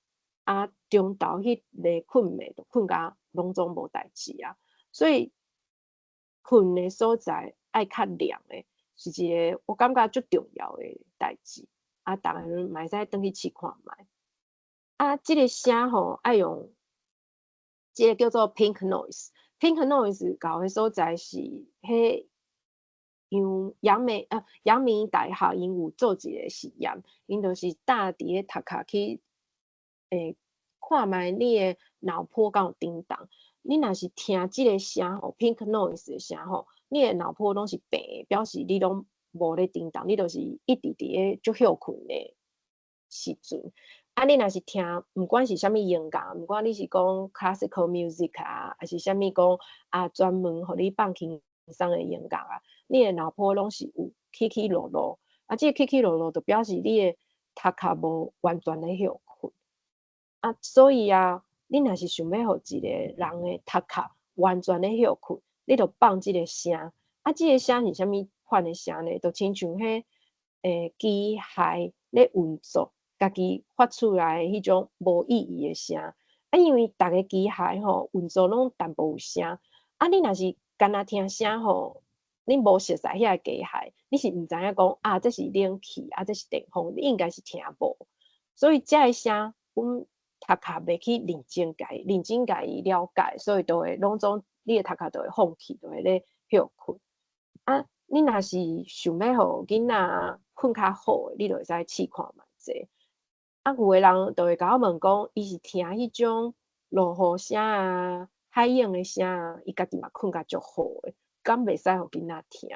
[SPEAKER 2] 啊，中晝彼个睏眠就睏甲攏總無代誌啊。所以睏的所在愛較涼的，是一个我感覺足重要的代誌。啊，逐家嘛會使轉去試看覓。啊，這个聲吼愛用，這个叫做 pink noise。pink noise 𠢕的所在是彼陽陽明啊，陽明大學𪜶有做一个實驗，𪜶就是搭佇咧頭殼去，看覓你的腦波敢有振動。你若是聽這个聲吼，pink noise 的聲吼，你的腦波攏是平的，表示你攏無咧振動，你就是一直佇咧足歇睏的時陣。啊，你若是聽，毋管是啥物音樂，毋管你是講 classical music 啊，抑是啥物講啊，專門予你放輕鬆的音樂啊，你的腦波攏是有起起落落。啊，這个起起落落就表示你的頭殼無完全咧歇睏。啊，所以啊，你若是想欲予一个人的頭殼完全咧歇睏，你就放這个聲。啊，這个聲是啥物款的聲呢？就親像彼機械咧運作，家己發出來的彼種無意義的聲。啊，因為逐个機械吼運作攏淡薄有聲。啊，你若是干焦聽聲吼，你無熟似遐個機械，你是毋知影講啊，這是冷氣，啊，這是電風，你應該是聽無。所以這个聲，阮頭殼袂去認真共伊，認真共伊了解，所以就會攏總你的頭殼就會放棄，就會咧歇睏。啊，你若是想欲予囡仔睏較好的，你就會使試看覓這个。啊，有的人就會共我問講，伊是聽彼種落雨聲啊、海湧的聲啊，伊家己嘛睏甲足好的，敢袂使予囡仔聽？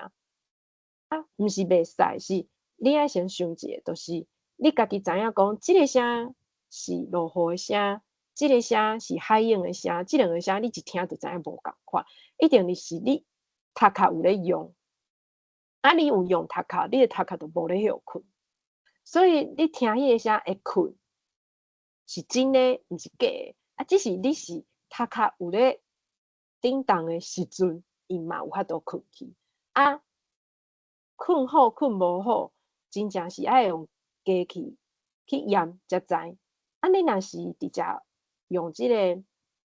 [SPEAKER 2] 啊，毋是袂使，是你愛先想一下，就是你家己知影講，這个聲是落雨的聲，這个聲是海湧的聲，這兩个聲你一聽就知影無仝款，一定是你頭殼有咧用。啊，你有用頭殼，你的頭殼就無咧歇睏。所以你聽彼个聲會睏，是真的，毋是假的。啊，只是你是頭殼有咧振動的時陣，伊嘛有法度睏去。啊，睏好睏無好，真正是愛用機器去驗才知。啊，你若是直接用這個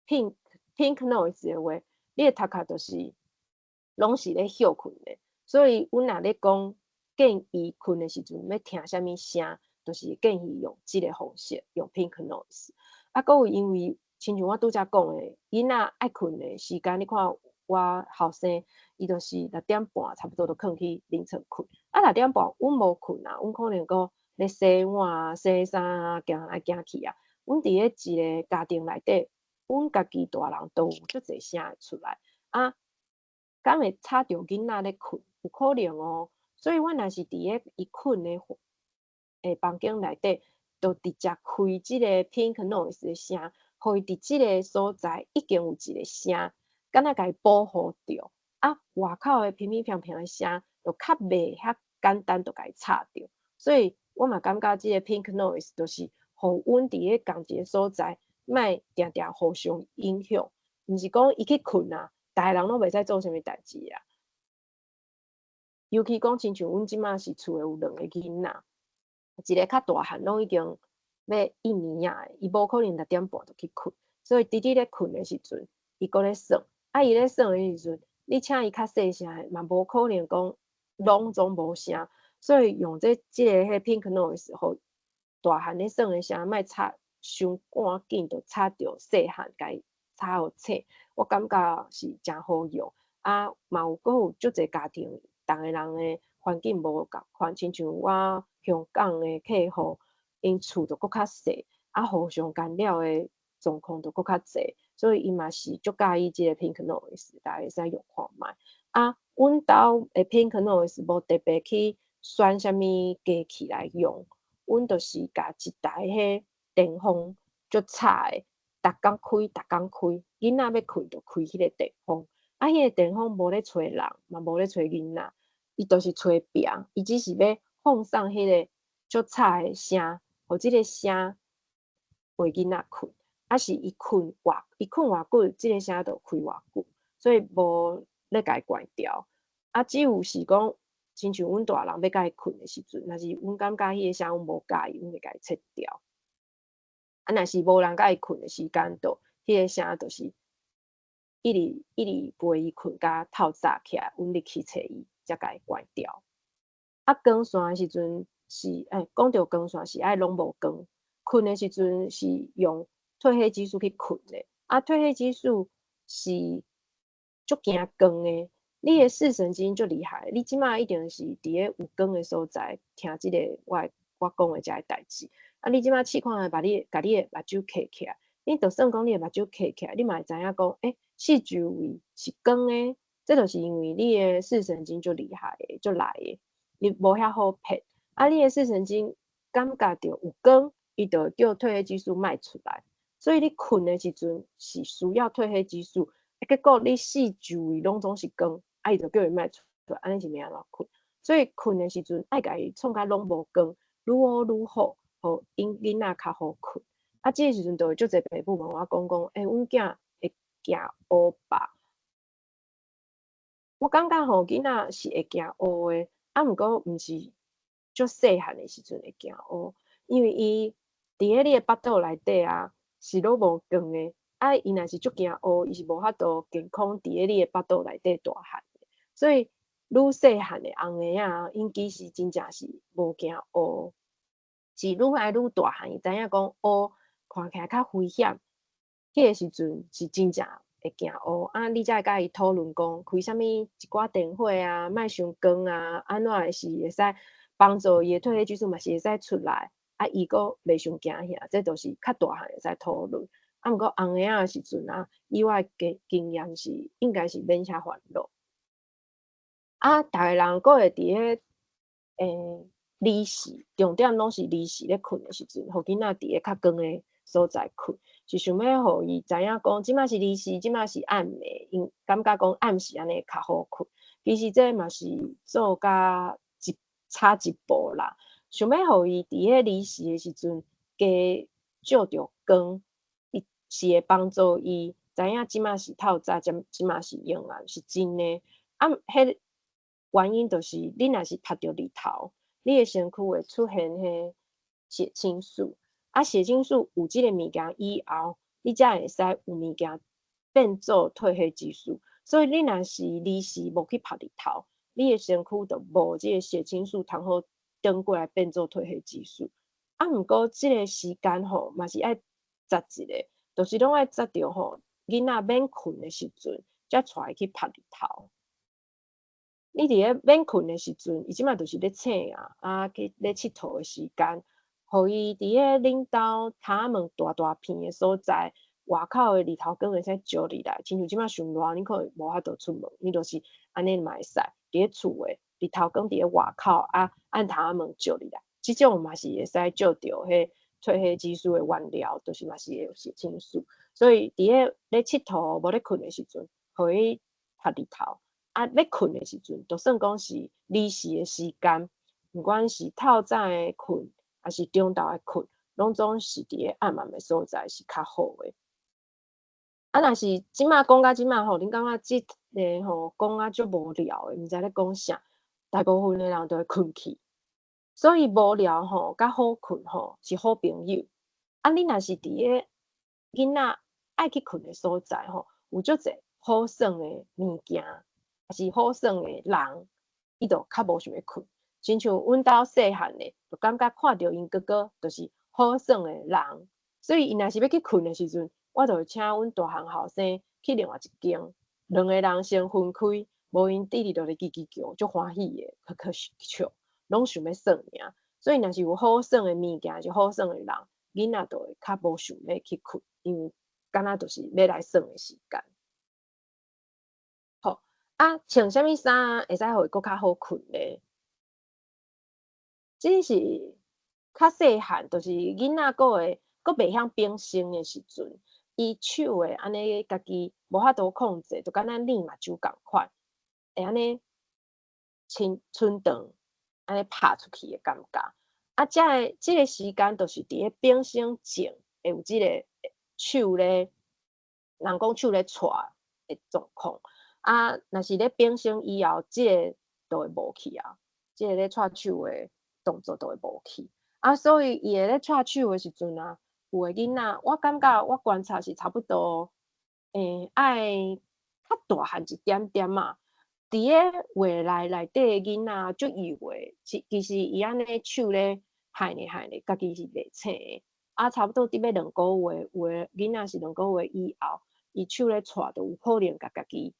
[SPEAKER 2] pink noise 的話，你的頭殼就是攏是咧歇睏的。所以，阮若咧講建議睏的時陣欲聽啥物聲，就是建議用這個方式，用 pink noise。啊，閣有因為親像我拄才講的，囡仔愛睏的時間，你看我後生，伊就是六點半差不多就囥去眠床睏。啊，六點半阮無睏啊，阮可能閣咧洗碗啊、洗衫啊，行來行去啊。阮佇咧一個家庭內底，阮家己大人都有足濟聲會出來。啊，敢會吵著囡仔咧睏？有可能哦。所以阮若是佇咧伊睏的房間內底，就直接開這個 pink noise 的聲，予伊佇這個所在已經有一個聲，敢若共伊保護著。啊，外口的乒乒乓乓的聲，就較袂遐簡單就共伊吵著。所以我嘛感覺這個 pink noise 就是予阮佇咧仝一個所在，莫定定互相影響。毋是講伊去睏啊，逐个人攏袂使做啥物代誌啊。尤其講親像阮這馬是厝內有兩個囡仔，一個較大漢，攏已經欲一年仔，伊無可能六點半就去睏，所以弟弟咧睏的時陣，伊閣咧耍。啊，伊咧耍的時陣，你請伊較細聲，嘛無可能講攏總無聲。所以用這個彼 pink noise，予大漢咧耍的聲，莫吵傷趕緊，就吵著細漢，共伊吵予醒。我感覺是誠好用。啊，嘛有閣有足濟家庭，逐个人的環境無仝款，親像我香港的客戶，𪜶厝就閣較細，啊，互相干擾的狀況就閣較濟，所以伊嘛是足佮意這個 pink noise，大家會使用看覓。啊，阮兜的 pink noise 無特別去選啥物機器來用，阮就是共一台彼電風足吵的，逐工開，逐工開，囡仔欲睏就開彼個電風。啊，彼個電風無咧揣人，嘛無咧揣囡仔，伊就是揣壁，伊只是欲放送彼個足吵的聲，予這個聲陪囡仔睏。啊是伊睏偌久，這個聲就開偌久，所以無咧共伊關掉。啊，只有是講，親像阮大人欲共伊睏的時陣，若是阮感覺彼個聲阮無佮意，阮會共伊切掉。啊，若是無人共伊睏的時間，就彼個聲就是一直一直陪伊睏甲透早起來，阮入去揣伊，才共伊關掉。啊，光線的時陣是，講著光線是愛攏無光，睏的時陣是用褪黑激素去睏的。啊，褪黑激素是足驚光的，你的視神經足厲害，你這馬一定是佇咧有光的所在聽這個我講的這个代誌。啊，你這馬試看覓，共你的目睭閉起來，你就算講你的目睭閉起來，你嘛會知影講，四周圍是光的，這就是因為你的視神經足厲害的，足來的，伊無遐好騙。啊，你的視神經感覺著有光，伊就叫褪黑激素莫出來。所以你睏的時陣是需要褪黑激素，結果你四周圍攏總是光，啊，伊就叫伊莫出來，按呢是欲按怎睏？所以睏的時陣愛共伊創甲攏無光，愈烏愈好，予𪜶囡仔較好睏。啊，這个時陣就會足濟爸母問我講講，阮囝會驚烏吧？我感覺吼，囡仔是會驚烏的，啊，毋過毋是足細漢的時陣會驚烏，因為伊佇咧你的腹肚內底啊，是攏無光的，啊，伊若是足驚烏，伊是無法度健康佇咧你的腹肚內底大漢的。所以愈細漢的紅嬰仔，𪜶其實真正是無驚烏，是愈來愈大漢，伊知影講烏看起來較危險，彼個時陣是真正會驚烏。啊，你才會共伊討論講，開啥物一寡電火啊，莫傷光啊，按怎會是會使幫助伊的褪黑激素嘛是會使出來，啊，伊閣袂傷驚嚇，這都是較大漢會使討論。啊，毋過紅嬰仔的時陣啊，以我的經驗是應該是免遐煩惱。啊，逐个人閣會佇咧離時，重點攏是離時咧睏的時陣，予囡仔佇咧較光的所在睏，是想欲予伊知影講，這馬是離時，這馬是暗的，𪜶感覺講暗時按呢較好睏。其實這嘛是做甲一差一步啦，想欲予伊佇咧離時的時陣，加照著光，伊是會幫助伊知影這馬是透早，這馬是陰暗，是真的。啊，彼原因就是你若是曬著日頭，你的身軀會出現彼血清素。啊，血清素有這個物件以後，你才會使有物件變做褪黑激素。所以你若是臨時無去曝日頭，你的身軀就無這個血清素通好轉過來變做褪黑激素。啊，毋過這個時間吼嘛是愛擇一个，就是攏愛擇著吼，囡仔免睏的時陣，才帶伊去曝日頭。你佇咧免睏的時陣，伊這馬就是咧醒啊，啊去咧𨑨迌的時間，予伊佇咧恁兜窗仔門大大片的所在，外口的日頭光會使照入來。親像這馬傷熱，你可能無法度出門，你就是按呢嘛會使佇咧厝的日頭光佇咧外口啊，按窗仔門照入來，這種嘛是會使照著彼褪黑激素的原料，就是嘛是會有血清素。所以佇咧咧𨑨迌無咧睏的時陣，予伊曝日頭。啊，欲睏的時陣，就算講是離時的時間，毋管是透早的睏，抑是中晝的睏，攏總是佇咧暗暗的所在是較好的。啊，若是這馬講到這馬吼，恁感覺這个吼講啊足無聊的，毋知咧講啥，大部分的人都會睏去。所以無聊吼，佮好睏吼是好朋友。啊，你若是佇咧囡仔愛去睏的所在吼，有足濟好耍的物件，抑是好耍的人，伊就較無想欲睏。親像阮兜細漢的，就感覺看著𪜶哥哥就是好耍的人，所以𪜶若是欲去睏的時陣，我就會請阮大漢後生去另外一間，兩个人先分開，無𪜶直直就咧吱吱叫，足歡喜的，去去笑，攏想欲耍爾。所以若是有好耍的物件，是好耍的人，囡仔就會較無想欲去睏，因為敢若就是欲來耍的時間。好，啊，穿啥物衫會使予伊閣較好睏咧？這是較細漢，就是囡仔閣會閣袂曉變聲的時陣，伊手會按呢家己無法度控制，就敢若捏目睭仝款，會按呢伸伸長，按呢拍出去的感覺。啊，這个這个時間就是佇咧變聲前會有這个手咧，人講手咧掣的狀況。啊，若是咧變聲以後，這个就會無去啊，這个咧掣手的動作就會無去。啊，所以伊會咧掣手的時陣啊，有的囡仔，我感覺我觀察是差不多，愛較大漢一點點仔。佇咧畫內內底的囡仔足幼的，其其實伊按呢手咧害呢害呢，家己是袂醒的。啊，差不多佇欲兩個月，有的囡仔是兩個月以後，伊手咧掣，就有可能共家己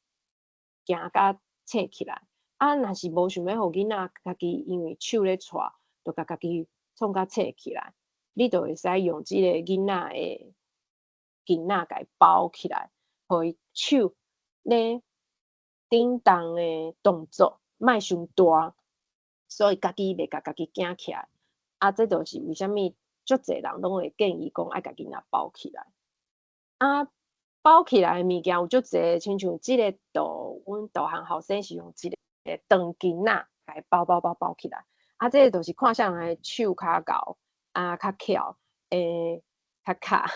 [SPEAKER 2] 驚甲醒起來。啊，若是無想欲予囡仔家己因為手咧掣，就共家己創甲醒起來，你就會使用這個囡仔的巾仔共伊包起來，予伊手咧振動的動作莫傷大，所以家己袂共家己驚起來。啊，這就是為啥物足濟人攏會建議講愛共囡仔包起來。啊，包起來的物件有足濟，親像這个圖，阮大漢後生是用這个長巾仔共伊包包包包起來。啊，這个就是看啥人的手較厚，啊較翹，較卡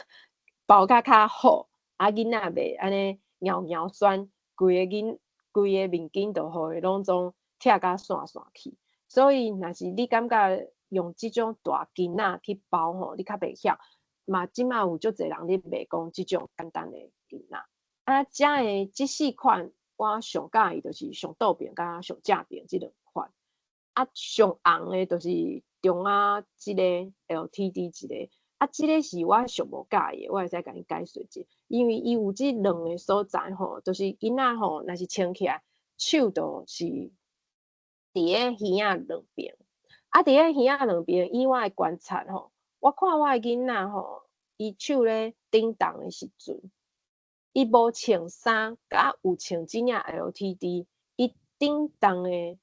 [SPEAKER 2] 包甲較好，啊囡仔袂按呢蟯蟯酸，規个囡規個面巾就予伊攏總拆甲散散去。所以，若是你感覺用這種大巾仔去包吼，你較袂曉。嘛，這馬有足濟人咧賣講這種簡單的巾仔。啊，遮的這四款，我上佮意就是上倒邊佮上正邊這兩款。啊，上紅的就是中仔這个 LTD 這个。啊，這个是我上無佮意的，我會使共你解說者，因為伊有這兩个所在吼，就是囡仔吼，若是穿起來，手就是佇咧耳仔兩邊。啊，佇咧耳仔兩邊，以我的觀察吼，我看我的囡仔吼，伊手咧振動的時陣，伊無穿衫，佮有穿這領 LTD，伊振動的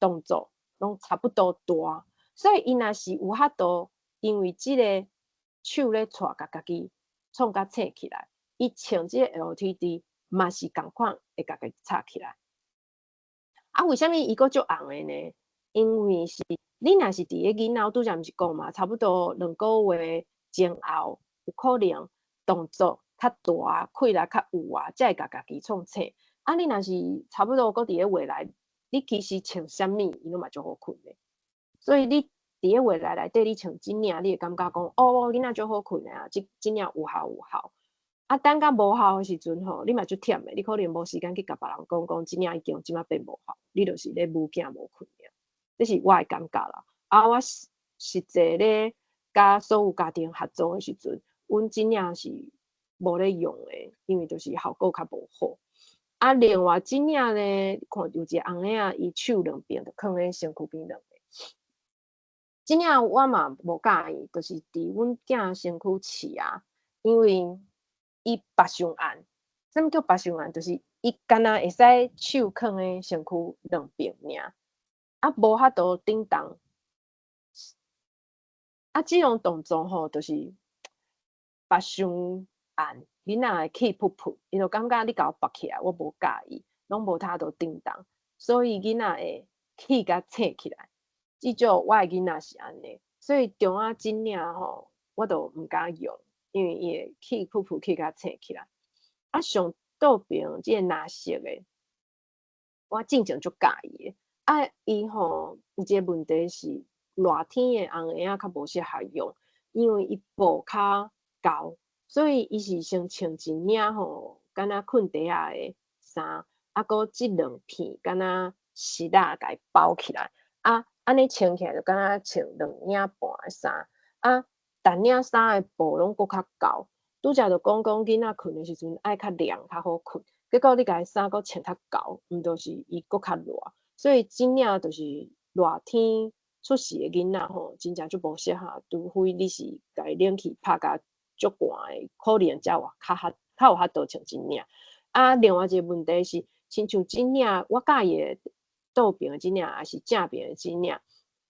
[SPEAKER 2] 動作攏差不多大，所以伊若是有法度，因為這个手咧掣，共家己創甲醒起來，伊穿這个 LTD 嘛是仝款會共家己插起來。啊，為啥物伊閣足紅的呢？因為是你若是佇咧囡仔，我拄才毋是講嘛，差不多兩個月前後，有可能動作較大，氣力較有啊，才會共家己創醒。啊，你若是差不多閣佇咧未來，你其實穿啥物，伊攏嘛足好睏的。所以你佇咧未來內底，你穿這領，你會感覺講，哦，囡仔足好睏的啊，這領有效有效。啊，等甲無效的時陣吼，你嘛足忝的，你可能無時間去共別人講講，這領已經這馬變無效，你就是咧母囝無睏爾。這是我的感覺啦。啊，我實際咧佮所有家庭合作的時陣，阮這領是無咧用的，因為就是效果較無好。啊，另外這領咧，看有一個翁仔，伊手兩邊就囥咧身軀邊兩個。這領我嘛無佮意，就是佇阮囝身軀試啊，因為伊縛傷絚。啥物叫縛傷絚？就是伊敢若會使手囥咧身軀兩邊爾，啊，無法度頂動。啊，這種動作吼，就是縛傷絚，囡仔會氣噗噗，伊就感覺你共我縛起來，我無佮意，攏無法度頂動，所以囡仔會氣共醒起來。至少我的囡仔是按呢，所以中仔這領吼，我都毋敢用，因為伊會氣噗噗氣共醒起來。啊，上倒邊這個藍色的，我進前足佮意的。啊，伊吼有一個問題是熱天的紅嬰仔較無適合用，因為伊布較厚，所以伊是先穿一領吼，敢若睏袋仔的衫，啊，閣這兩片敢若絲仔共伊包起來，啊，按呢穿起來就敢若穿兩領半的衫，啊，逐領衫的布攏閣較厚。拄才就講講囡仔睏的時陣愛較涼較好睏，結果你共伊衫閣穿較厚，毋就是伊閣較熱，所以這領就是熱天出世的囡仔吼，真正足無適合，除非你是共伊冷氣拍甲足寒的，可能才有較有法度穿這領。啊，另外一個問題是，親像這領我佮意的倒邊的這領，抑是正邊的這領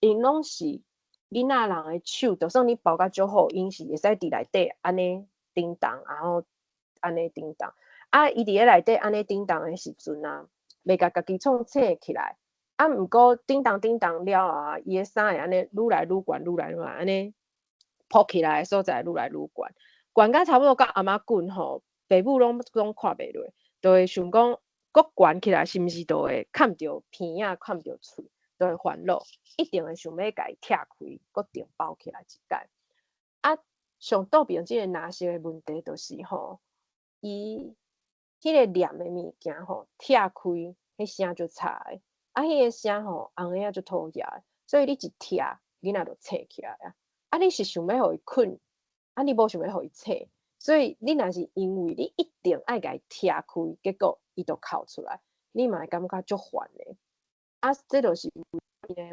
[SPEAKER 2] ，𪜶攏是囡仔人的手，就算你包甲足好，𪜶是會使佇內底按呢叮當，然後按呢叮當。啊，伊佇咧內底按呢叮當的時陣啊，袂共家己創醒起來。啊，毋過叮當叮當了後，伊的衫會按呢愈來愈懸，愈來愈懸，按呢浮起來的所在愈來愈懸，懸甲差不多到頷仔頸吼，爸母攏看袂落，就會想講，閣懸起來是毋是就會崁著鼻仔、崁著喙，就會煩惱，一定會想欲共伊拆開，閣重包起來一擺。啊，上倒邊這個藍色的問題就是吼，伊彼個黏的物件吼，拆開，彼聲足吵的。啊，彼個聲吼，翁仔足討厭的，所以你一拆，囡仔就醒起來啊。啊，你是想欲予伊睏，啊，你無想欲予伊醒，所以你若是因為你一定愛共伊拆開，結果伊就哭出來，你嘛會感覺足煩的。啊，這就是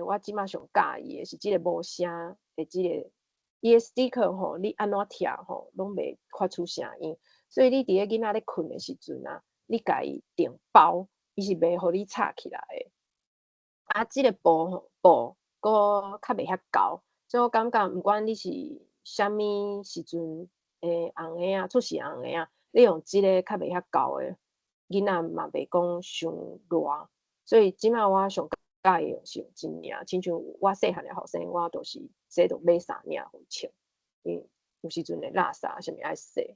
[SPEAKER 2] 我這馬上佮意的是這個無聲的這個，伊的 sticker 吼，你按怎拆吼，攏袂發出聲音，所以你佇咧囡仔咧睏的時陣啊，你共伊定包，伊是袂予你吵起來的。啊，這個布吼布閣較袂遐厚，所以我感覺毋管你是啥物時陣的翁仔，出世翁仔，你用這個較袂遐厚的，囡仔嘛袂講傷熱。所以這馬我上佮意是用這領，親像我細漢的予生，我就是這就買三領予伊穿，因為有時陣會垃圾，啥物愛洗。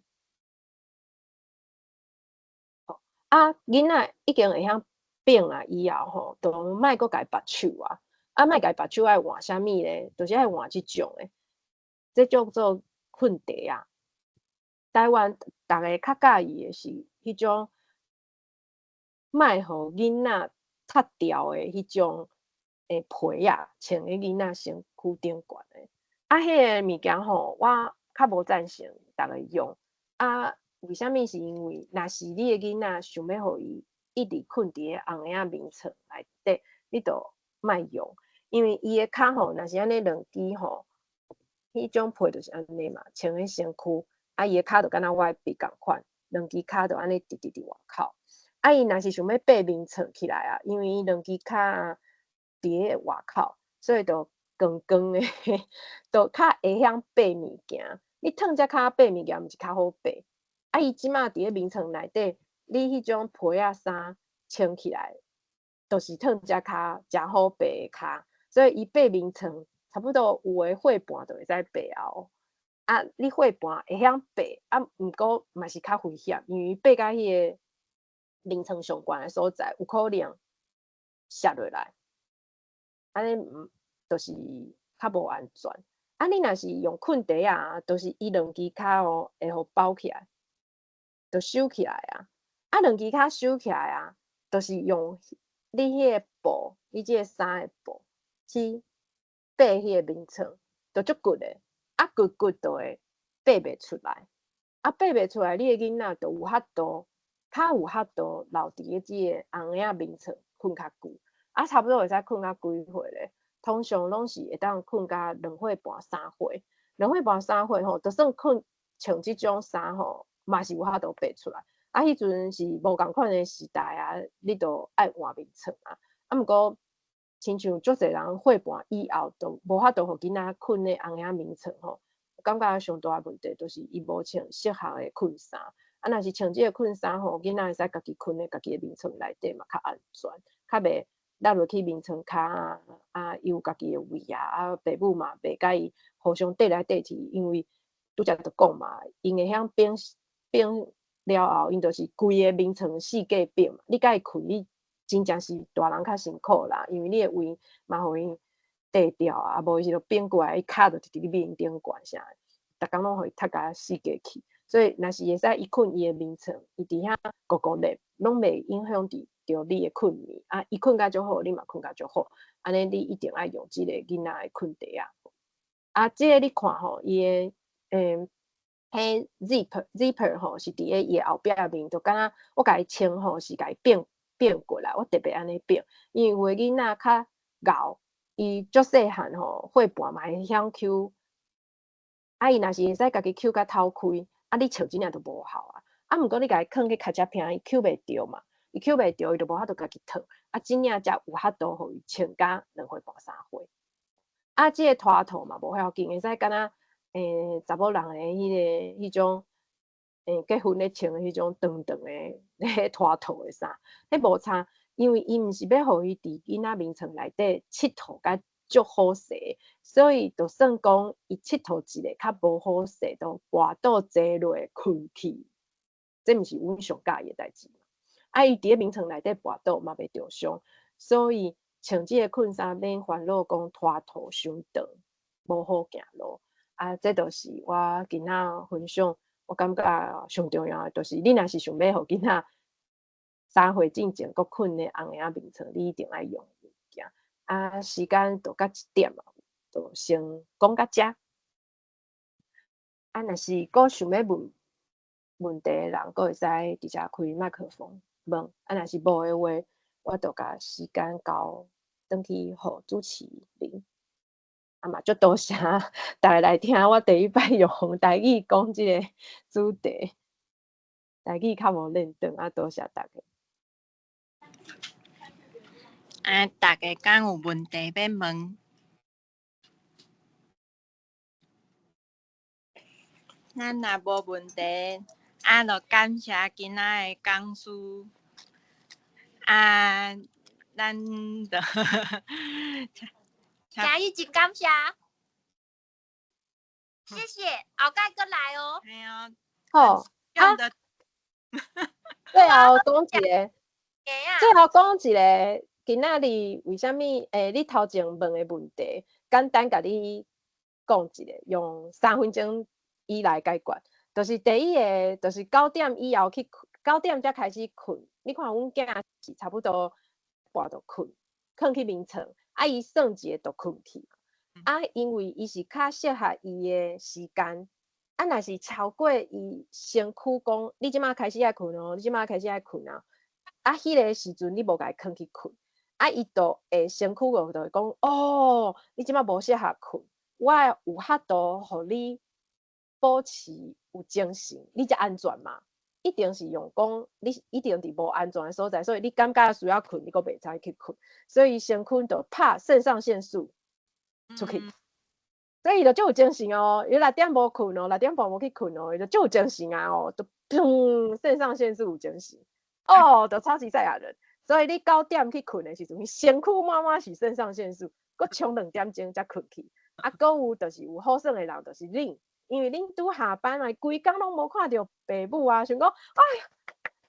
[SPEAKER 2] 好，啊，囡仔已經會曉變啊，以後吼，就莫閣共伊縛手啊。啊，莫共伊縛手愛換啥物咧？就是愛換這種的，這叫做睏袋仔。台灣逐个較佮意的是彼種莫予囡仔脫掉的彼種的被仔，穿佇囡仔身軀頂懸的。啊，彼个物件吼，我較無贊成逐个用。啊，為啥物？是因為若是你的囡仔想欲予伊一直睏佇咧翁仔眠床內底，你就莫用，因為伊的跤吼，若是按呢兩支吼，彼種被就是按呢嘛，穿佇身軀，啊，伊的跤就敢若我的筆仝款，兩支跤就按呢直直佇外口。啊，伊若是想欲爬眠床起來啊，因為伊兩支跤啊佇咧外口，所以就光光的，就較會曉爬物件。你褪只跤爬物件，毋是較好爬？啊，伊這馬佇咧眠床內底，你彼種被仔衫穿起來，就是褪只跤誠好爬的跤，所以伊爬眠床差不多有的歲半就會使爬啊。啊，你歲半會曉爬，啊，毋過嘛是較危險，因為爬到彼個眠床上懸的所在，有可能摔落來，按呢毋就是較無安全。啊，你若是用睏袋仔，就是伊兩支跤哦，會予包起來，就收起來啊。啊，兩支跤收起來啊，就是用你彼个布，你這个衫的布去掰彼个眠床，就足骨的，啊骨骨就會掰袂出來，啊掰袂出來，你的囡仔就有法度，較有法度留佇咧這个紅仔眠床睏較久，啊差不多會使睏到幾歲咧？通常攏是會當睏到2歲半3歲，2歲半3歲吼，就算睏穿這種衫吼，嘛是有法度掰出來。啊，彼陣是無仝款的時代啊，你就愛換眠床啊。啊，毋過親像足濟人歲半以後，就無法度予囡仔睏咧紅仔眠床吼。感覺上大的問題就是伊無穿適合的睏衫。啊，若是穿這个睏衫吼，囡仔會使家己睏咧家己的眠床內底嘛，較安全，較袂落落去眠床跤啊。啊，伊有家己的位啊，啊，爸母嘛袂共伊互相綴來綴去，因為拄才就講嘛，𪜶會曉變變了後，𪜶就是規个眠床四界變嘛。你共伊睏，你真正是大人較辛苦啦，因為你的位嘛予𪜶綴掉啊，無伊就變過來，伊跤就佇你面頂懸啥，逐工攏予伊踢共四界去。所以，若是會使伊睏伊的眠床，伊佇遐糊糊咧，攏袂影響佇著你的睏眠。啊，伊睏甲足好，你嘛睏甲足好。按呢，你一定愛用這个囡仔的睏袋仔。啊，這个你看吼，伊的彼 zipper 吼是佇咧伊的後壁面，就敢若我共伊穿吼是共伊變變過來，我特別按呢變，因為有的囡仔較𠢕，伊足細漢吼，歲半嘛會曉搝，啊，伊若是會使家己搝甲透開，啊，你穿真正就無效啊。啊，毋過你共伊囥去跤脊坪，伊搝袂著嘛，伊搝袂著，伊就無法度家己脫，啊，真正才有法度予伊穿甲2歲半3歲。啊，這个拖套嘛無要緊，會使敢若查某人的彼个彼種結婚咧穿的彼種長長的咧拖套的衫，彼無差，因為伊毋是欲予伊佇囡仔眠床內底𨑨迌甲足好勢，所以就算講伊𨑨迌一个較無好勢，就跋倒坐落睏去，這毋是阮上佮意的代誌嘛。啊，伊佇咧眠床內底跋倒嘛袂著傷，所以穿這个睏衫免煩惱講拖套傷長，無好行路。啊，這就是我今仔分享，我感覺上重要的，就是你若是想欲予囡仔3歲進前閣睏咧紅仔眠床，你一定愛用的物件。啊，時間就到1點啊，就先講到遮。啊，若是閣想欲問問題的人，閣會使直接開麥克風問。啊，若是無的話，我就共時間交轉去予主持人。啊嘛，足多謝逐家來聽我第一擺用台語講這个主題，台語較無輪轉，啊，多謝逐家。
[SPEAKER 3] 啊，逐家敢有問題欲問？咱若無問題，啊，就感謝今仔的講師。啊，咱就
[SPEAKER 1] 嘉義真感謝，謝謝，後蓋閣來哦。
[SPEAKER 3] 嘿啊，
[SPEAKER 2] 好，啊，最後講一个，最後講一个，今仔日為啥物？你頭前問的問題，簡單共你講一下，用3分鐘以內解決。就是第一个，就是9點以後去睏，9點才開始睏。你看阮囝是差不多半就睏，囥去眠床，啊，伊算一下就睏去。啊，因為伊是較適合伊的時間。啊，若是超過伊身軀講，你這馬開始愛睏哦，你這馬開始愛睏啊。啊，彼个時陣你無共伊囥去睏，啊，伊就會身軀就會講，哦，你這馬無適合睏，我有法度予你保持有精神，你才安全嘛。一定是用講，你一定佇無安全的所在，所以你感覺需要睏，你閣袂使去睏，所以身軀就拍腎上腺素出去，所以伊就足有精神哦。伊6點無睏哦，6點半無去睏哦，伊就足有精神啊哦，就砰，腎上腺素有精神，哦，就超級賽亞人。所以你9點去睏的時陣，身軀滿滿是腎上腺素，閣衝2點鐘才睏去。啊，閣有就是有好耍的人，就是恁。因為恁拄下班來，規工攏無看著爸母啊，想講，哎呀，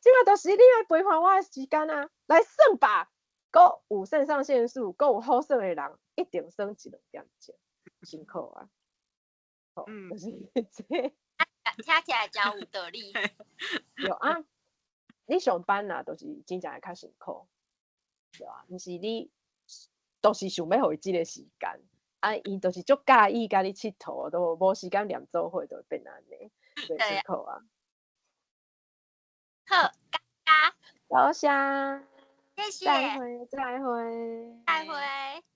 [SPEAKER 2] 這馬就是你來陪伴我的時間啊，來耍吧。閣有腎上腺素，閣有好耍的人，一定耍一兩點鐘，辛苦啊。好，就是這。
[SPEAKER 1] 聽起來真有道理。
[SPEAKER 2] 對啊，你上班啊，就是真正會較辛苦，對啊，毋是你，都是想欲予伊這个時間，啊，伊就是足佮意共你𨑨迌，都無時間黏做伙，就會變按呢，對，辛苦啊。
[SPEAKER 1] 好，感謝。
[SPEAKER 2] 多謝。
[SPEAKER 1] 謝謝。
[SPEAKER 2] 再會，再會。
[SPEAKER 1] 再會。